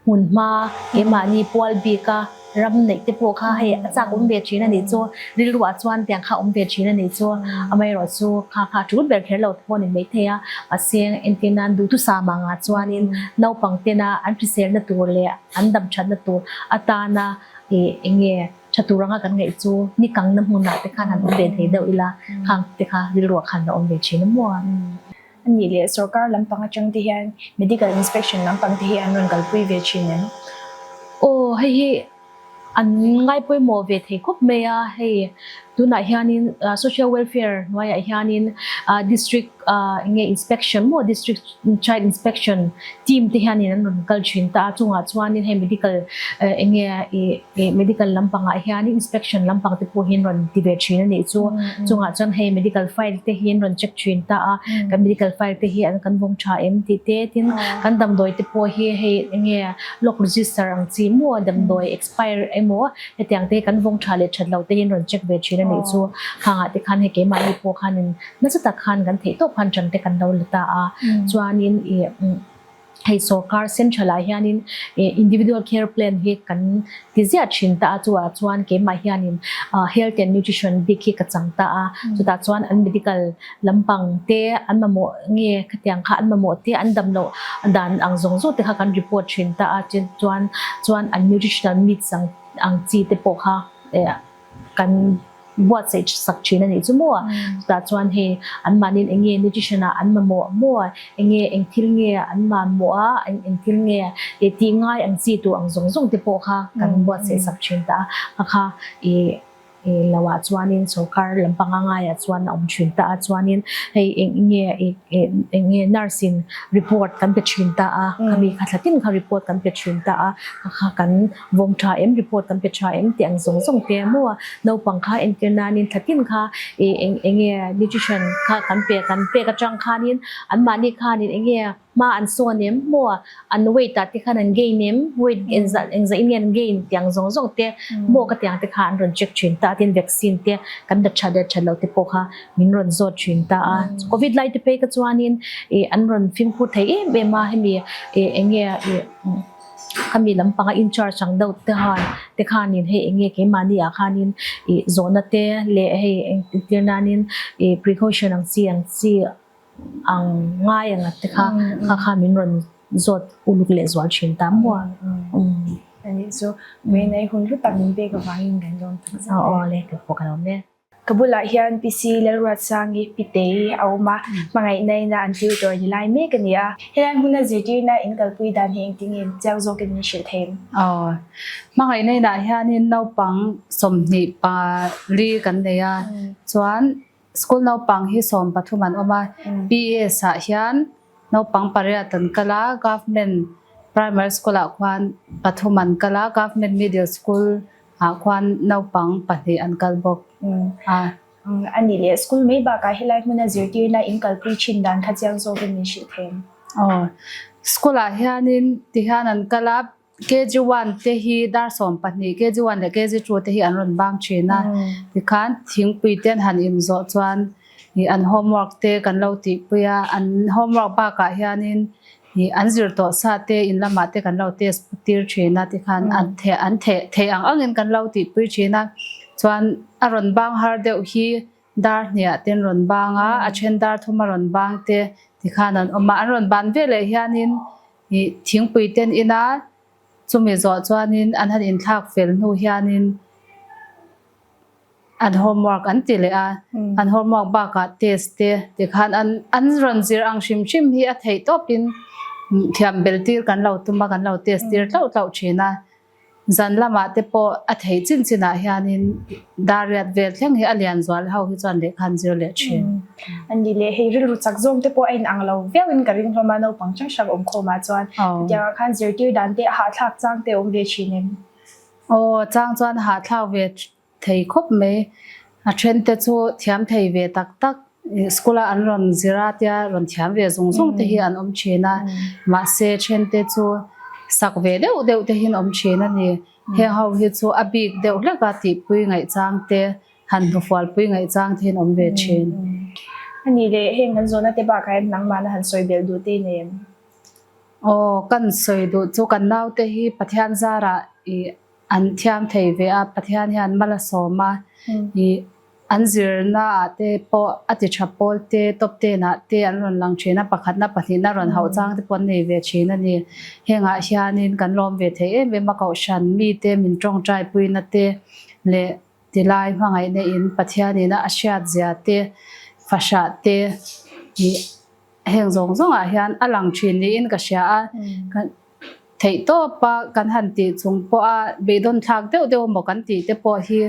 hmun hma keimahni pual bika ram neih te pawh kha hei a chak awm ve thin a nih chu rilruah chuan tiang kha awm ve thin a nih chu amaherawh chu kha kha a tul ber kher lo te pawh a ni maithei a mahse entir nan duhthusam angah chuanin naupang tena an hriselna tur leh an damthatna tur atana ih enge Tha tur anga kan ngaih chu ni kangna hmunah te khan han awm ve thei deuh ila, khang te kha rilruah khan la awm ve thin a maw? A nih leh sorkar lampang atang te hian medical inspection lampang te hi an rawn kalpui ve thin em? Aw, hei hi an ngai pawimawh ve thei khawp mai a, hei tunah hianin social welfare hnuaiah hianin district eng nge inspection maw district Child Inspection team te hianin an rawn kal thin ta a, chungah chuanin hei medical eng nge ih medical lampangah hianin inspection lampang te pawh hi an rawn ti ve thin a nih chu. Chungah chuan hei medical file te hi an rawn check thin ta a, kan medical file te hi an kan vawng tha em tih te, tin kan damdawi te pawh hi hei eng nge lock register ang chi maw damdawi expire emaw hetiang te hi kan vawng tha leh that loh te hi an rawn check ve thin a nih chu. Khangah te khan hei keimahni pawh khanin Nasa tak khan kan theih tawp khan ṭan te kan lo la ta a, chuanin ih Hei sorkar central ah hianin individual care plan hi kan ti ziah thin ta a, chuah chuan keimah hianin health and nutrition bik hi ka chang ta a, chutah chuan an medical lampang te an mamawh nge khatiang kha an mamawh te an dam loh dan ang zawng zawng te kha kan report thin ta a, chuan chuan an nutritional needs ang ang chi te pawh kha kan buatsaih sak thin a nih chu maw? Chutah chuan hei anmahniin eng nge nutrition ah an mamawh maw? Eng nge eng thil nge an mamawh a, eng thil nge tih ngai ang chi tur ang zawng zawng te pawh kha kan buatsaih sak thin ta a. Kha kha ih lo ah chuanin sorkar lampanga ngaiah chuan a awm thin ta a. Chuanin hei eng nge ih eng nge nurse in report kan pe thin ta a, khami kha thla tin kha report kan pe thin ta a, kha kha kan Vawm tha em, report kan pe tha em tih ang zawng zawng te maw naupang kha entir nanin thla tin kha ih eng eng nge nutrition kha kan pe kan pek atang khanin anmahni khanin eng nge hma an sawn em maw an weight ah te khan an gain em weight engzah engzah in nge an gain tih ang zawng zawng te maw ka tiang te kha an rawn check thin ta a tin vaccine te kan la that leh that loh te pawh kha min rawn zawt thin ta a covid lai te phei kha chuanin ih an rawn fimkhur thei em em a hemi ih eng nge ih. Khami lampanga in charge ang deuh te khan te khanin hei eng nge keimahni ah khanin ih zawhna te leh hei engtir nanin ih precaution ang chi ang chi ang ngai ang te kha kha kha min rawn zawt uluk leh zual thin ta maw a. Anih chu Vainai hun hlu tak min pek avangin kan lawm tak zet e. Aw le ka pawh ka lawm e. Ka bulah hian PC Lalruatsangi, Pitei, a awm a, hmangaihna ina an tutor ni lai mek a ni a. Helai hmuna zirtirna in kalpui dan hi engtin nge chiang zawkin min hrilh thei em? Aw, hmangaihna inah hianin naupang 24 kan nei a, chuan school naupang hi 13 an awm a, PS ah hian naupang pariat an kal a, government primary school ah khuan pathum an kal a, government middle school ah khuan naupang pahnih an kal bawk a. A nih leh school mai bakah helai hmuna zirtirna in kalpui thin dan kha chiang zawkin min hrilh thei em? Aw, school ah hianin tihian an kal a, KG one te hi dar 12, KG one leh KG two te hi an rawn bang thin a, tikhan thingpui te an han inzawh chuan ih an homework te kan lo tihpui a, an homework bakah hianin Ih an zir tawh sa te in lamah te kan lo test tir thin a tikhan an theh an theh theih ang angin kan lo tihpui thin a chuan a rawn bang har deuh hi dar hniah te an rawn bang a a then dar thum a rawn bang te tikhan an awm a an rawn ban veleh hianin ih thingpui te an in a chumi zawh chuanin an han inthlak fel hnu hianin An homework an ti leh a, an homework bakah test te tikhan an an rawn zir ang hrim hrim hi a theih tawpin thiam bel tir kan lo tum a, kan lo test tir tlauh tlauh thin a. Zan lamah te pawh a theih chin chinah hianin dar riat vel thleng hi a lian zual ho hi chuan lehkha an zir leh thin. A ni leh, hei rilru chak zawng te pawh a inang lo viauin ka ring hlawm a, naupang hrang hrang awm khawmah chuan hetiangah khan zirtir dan te a hahthlak chang te a awm ve thin em? Aw, chang chuan hahthlak ve thei khawp mai. A then te chu thiam thei ve tak tak, school a an rawn zir a tia rawn thiam ve zung zung te hi an awm thin a, mahse then te chu sak ve deuh deuh te hi an awm thin a ni. Heng ho hi chu a bik deuh hlek a tihpui ngaihchang te, han hnufualpui ngaihchang te hi an awm ve thin. A nih leh heng kan zawhna te bakah hian nangmahna han sawi belh duh te i nei em? Aw, kan sawi duh chu kan naute hi Pathian zarah ih an thiam thei ve a, Pathian hian mal a sawm a, ih an zirna ah te pawh a ti tha pawl te, top ten ah te an rawn lang thin a, pakhatna pahnihna rawn hauh chang te pawh an nei ve thin a ni. Hengah hianin kan lawm ve thei em em a, Kohhran mite min tawngtai puina te leh tilai hmangaihna in Pathianin a hriat zia te, fahrah te ih Heng zawng zawngah hian a lang thin niin ka hria a, theih tawpa kan han tih chung pawha beidawn thlak deuh deuh emaw kan tih te pawh hi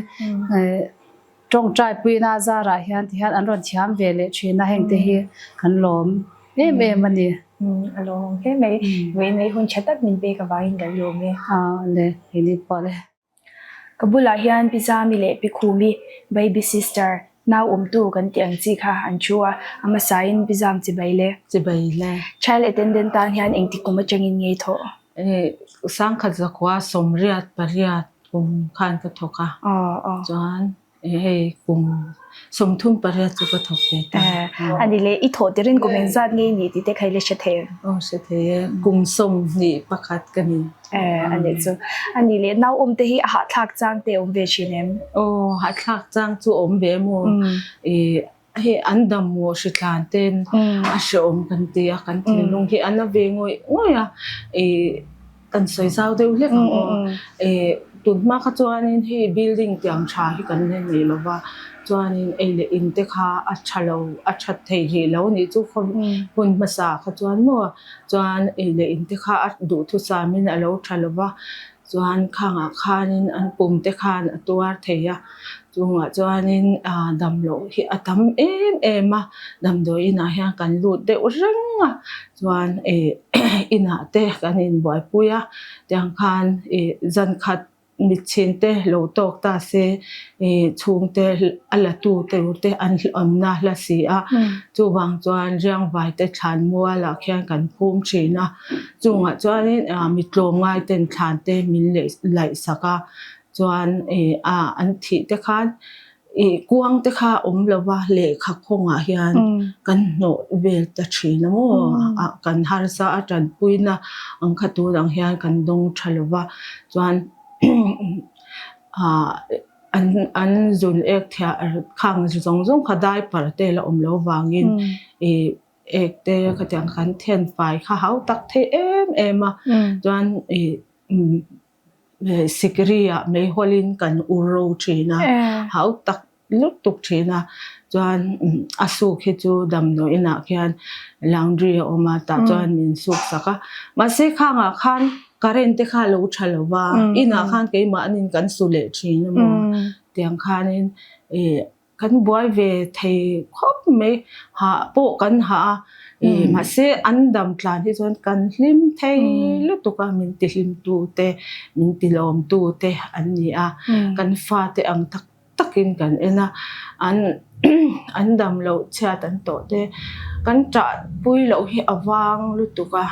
tawngtai puina zarah hian ti hian an rawn thiam ve leh thin a, heng te hi kan lawm em em a ni. A lawmawm hle mai. Vawiin hun tha tak min pek avangin kan lawm e. Le, keini pawh le. Ka bulah hian Pi Zami leh Pi Khumi, baby sister, nau awmtu kan tih ang chi kha an thu a, a hmasain Pi Zam chibai le. Chibai le. Child attendant tan hian engtik kum atangin ngei thawh? Sangkhat zakua 88 kum khan ka thawk a. Aw aw. Chuan. Hei kum 38 chu ka thawk ve ta. Ani le i thawh tirin kum engzat nge i nih tih te kha i la hre thei em? Aw hre thei e, kum 21 ka ni. Ani chu. Ani le nau awm te hi a hahthlak chang te awm ve thin em? Aw hahthlak chang chu awm ve maw. Hei an dam maw hritlan ten a hreawm kan ti a, kan thinlung hi a na ve ngawih ngawih a. Kan sawi zau deuh hlek ang aw. Tun hma kha chuanin hei building tiang tha hi kan la nei lo va, chuanin ei leh in te kha a tha lo, a that thei hlih lo anih chu khaw hun hmasa kha chuan maw chuan ei leh in te kha a duhthusamin a lo tha lo va, Chuan khangah khanin an pum te khan a tuar thei a, chungah chuanin ah damloh hi a tam em em a, damdawi inah hian kan lut deuh reng a, chuan ih inah te kan inbuaipui a, tiang khan ih zan khat mitchhin te lo tawk ta se ih chhungte a la tu tur te an awmna hla si a, chuvang chuan riangvai te thlan mualah khian kan phum thin a. Chungah chuanin mi tlawmngai ten thlan te min laih sak a, chuan ih a an thih te khan ih kuang te kha awm lo va lehkha khawngah hian kan hnawh vel ta thin a maw ah kan harsa a tanpuina ang kha tur ang hian kan dawng tha lo va chuan ah an an zun ek thiah khang zawng zawng kha diaper te la awm lo vangin ih. Ek te khatiang kan then fai kha hau tak thei em em a, chuan ih sikri ah meihawlin kan ur ro thin a, hau tak lutuk thin a, chuan a suk hi chu damdawi inah khian laundry a awm a tah chuan min suk sak a, mahse khangah khan current te kha a lo tha lo va, inah khan keimahnin kan su leh thin a maw tiang khanin ih. Kan buai ve thei khawp mai, hah pawh kan hah a, ih mahse an dam tlan hi chuan kan hlim thei lutuk a, min ti hlim tu te, min ti lawm tu te an ni a, kan fate ang tak takin kan en a, an an dam loh chhiat an tawh te, kan ṭah pui loh hi a vang lutuk a,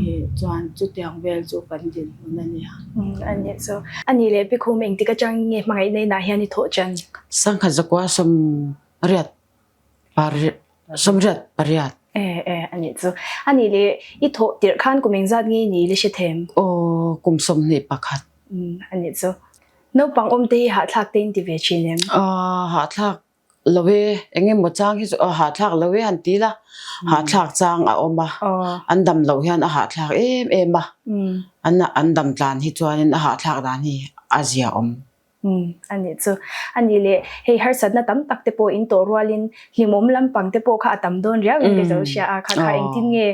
ih chuan chutiang vel chu kan dinhmun a nia. A nih chu. A nih leh Pikhum engtik atang nge hmangaihna inah hian i thawh ṭan? Sangkhat zakua sawmriat pariat sawmriat pariat. E e a nih chu. A nih leh i thawh tirh khan kum engzat nge i ni i la hre them? Aw kum 21. Um a nih chu. Naupang awm te hi hahthlak te in ti ve thin em? Aw hahthlak lo e, eng emaw chang hi chu aw hahthlak lo e han ti la, hahthlak chang a awm a, an dam loh hian a hahthlak em em a, an an dam tlan hi chuanin a hahthlak dan hi a zia awm. A nih chu. A nih leh hei harsatna tam tak te pawh in tawh rualin hlimawm lampang te pawh kha a tam dawn riau in ka zo hria a, kha kha engtin nge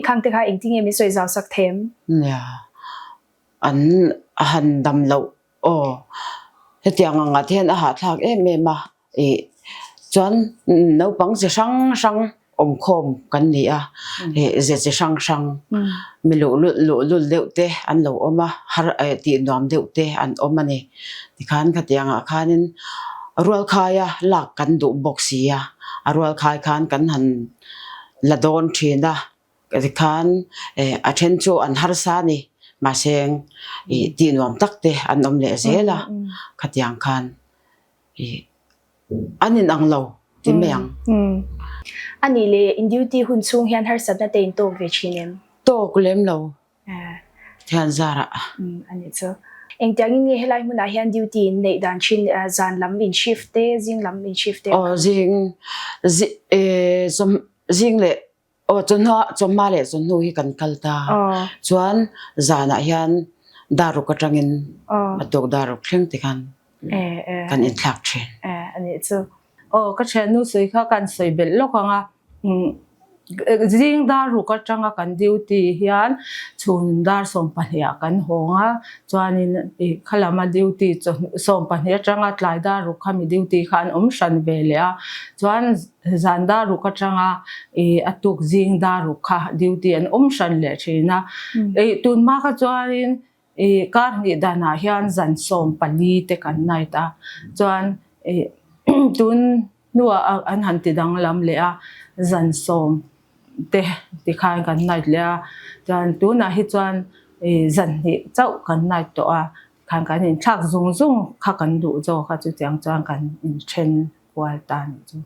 khang te kha engtin nge min sawi zau sak them? Nia, an a han dam loh Aw, hetiang angah te hian a hahthlak em em a, ih chuan naupang chi hrang hrang awmkhawm kan ni a, ih ze chi hrang hrang mi luhlul luhlul deuh te an lo awm a, har eh tih nuam deuh te an awm a ni. Tikhan khatiang ah khanin rualkhaia lak kan duh bawk si a, a rualkhai khan kan han la dawn thin a. Tikhan a then chu an harsa a ni, mahse ih tih nuam tak te an awm leh zel a, khatiang khan ih an inang lo ti mai ang. A nih leh in duty hun chhung hian harsatna te in tawk ve thin em? Tawk lem lo. Thian zarah. A nih chu. Engtiangin nge helai hmunah hian duty in neih dan thin zan lam in shift te, zing lam in shift te? Aw zing zing leh Aw chawhnu chawhma leh chawhnu hi kan kal ta. Chuan zanah hian daruk atangin a tuk daruk thleng te khan kan inthlak thin. A nih chu. Aw ka thiannu sawi kha kan sawi belh lawk ang a. Zing daruk atanga kan duty hian chhun dar 12 ah kan hawng a. Chuanin ih khalama duty chawhnu 12 atanga tlai daruk kha mi duty kha an awm hran ve leh a. Chuan Zan dar ruk atanga ih a tuk zing dar ruk kha duty an awm hran leh thin a. Ih tun hma kha chuanin ih kar hnih danah hian zan 14 te kan night a. Chuan ih tun hnuah an han ti danglam leh a zan sawm te tikhan kan night leh a. Chuan tunah hi chuan ih zan hnih chauh kan night tawh a. Khan kan inthlak zung zung kha kan duh zawk a, chutiang chuan kan inthen kual ta a nih chu.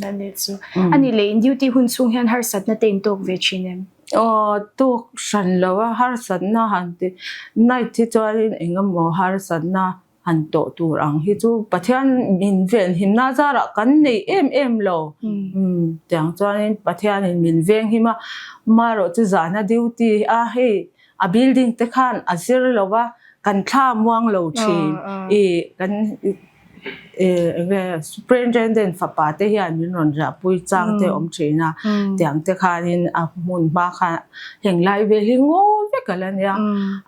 A nih chu. A nih leh in duty hun chhung hian harsatna te in tawk ve thin em? Aw, tawk hran lo a, harsatna han ti night hi chuanin eng emaw harsatna han tawh tur ang hi chu Pathian min venhimna zarah kan nei em em lo. Tiang chuanin Pathianin min venghim a, amaherawh chu zana duty a hei a building te khan a zir lo va, kan thla muang lo thin. I kan enge superintendent fapa te hian min rawn riahpui chang te awm thin a, tiang te khanin a hmun hma khan heng lai vel hi ngaw vek a la nia,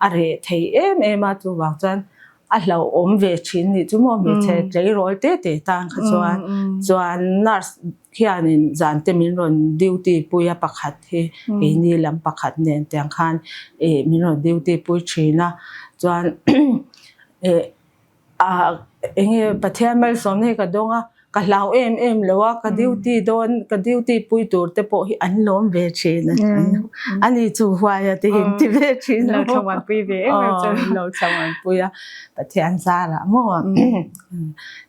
a reh thei em em a, chuvang chuan a hlauhawm ve thin nih chu maw hmeichhe tleirawl te te tan kha chuan chuan nurse khianin zan te min rawn duty pui a pakhat hi keini lam pakhat nen tiang khan ih min rawn duty pui thin a chuan ih ah enge Pathian malsawmna hi ka dawng a ka hlau em em lo a ka duty dawn ka duty pui tur te pawh hi an lawm ve thin a ani chu huai a te in ti ve thin lo thlamuan pui ve em em chu lo thlamuan pui a Pathian zarah maw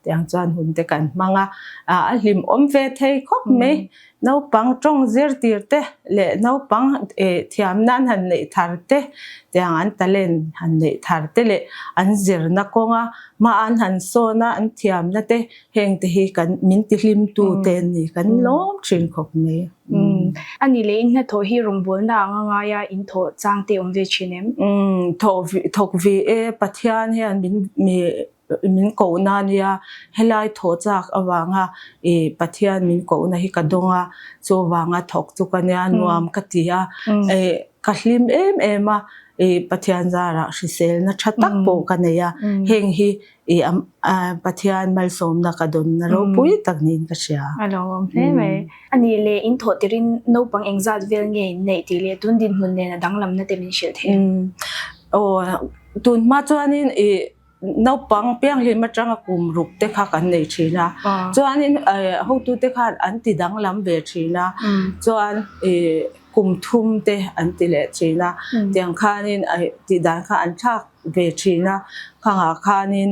tiang chuan hun te kan hmang a a hlim awm ve thei khawp mai Naupang tawng zirtir te leh naupang thiamna an han neih thar te, tiang an talent han neih thar te leh an zirna kawnga hma an han sawn a, an thiamna te heng te hi kan min tihlimtu te an ni, kan lawm thin khawp mai. A nih leh in hnathawh hi rawngbawlna anga ngaia in thawh chang te awm ve thin em? Thawk ve e, Pathian hian min Min kohna a nia, helai thawh chak avanga ih Pathian min kohna hi ka dawng a, chuvanga thawk chu ka nia nuam ka ti a, ih ka hlim em em a, ih Pathian zarah hriselna tha tak pawh ka nei a, heng hi ih Pathian malsawmna ka dawnna ropui tak niin ka hria. A lo awm hle mai. A nih leh in thawh tirin naupang engzat vel nge in neih tih leh tun dinhmun nen a danglamna te min hrilh thei em? Aw, tun hma chuanin ih Naupang pianghlim atanga kum ruk te kha kan nei thin a, chuanin hotute khan an ti danglam ve thin a, chuan kum thum te an ti leh thin a, tiang khanin tih dan kha an thlak ve thin a, khangah khanin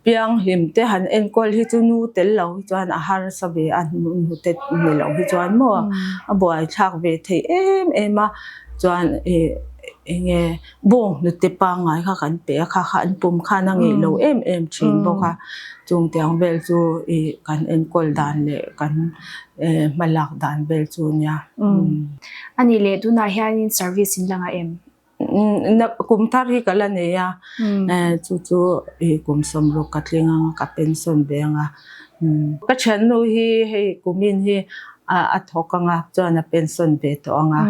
Pianghlim te han enkawl hi chu nu tel lo hi chuan a harsa ve a, hnute ni lo hi chuan maw a buaithlak ve thei em em a, chuan ih eng nge bawng hnute pangngai kha kan pe a, kha kha an pum khan a ngeih lo em em thin bawk a, chung tiang vel chu ih kan enkawl dan leh kan hmalak dan vel chu a nia. A nih leh tunah hianin service in la ngah em? Kum thar hi ka la nei a, chu chu kum sawmruk ka tling ang a, ka pension ve ang a. Ka thiannu hi hei kumin hi a thawk ang a, chuan a pension ve tawh ang a,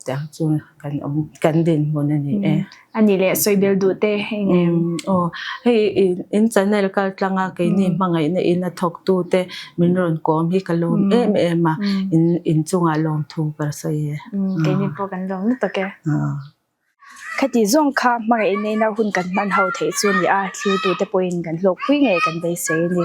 tiang chu kan awm kan dinhmun a ni e. A nih leh sawi bel duh te hei nen. Aw, hei in channel kal tlang a keini hmangaihna in a thawk tu te min rawn kawm hi ka lawm em em a, in inchungah lawmthu ka sawi e. Keini pawh kan lawm lutuk e. Khati zawng kha hmangaih neihna hun kan hman ho theih chu a ni a, thlir tute pawhin kan hlawkpui ngei kan beisei a ni.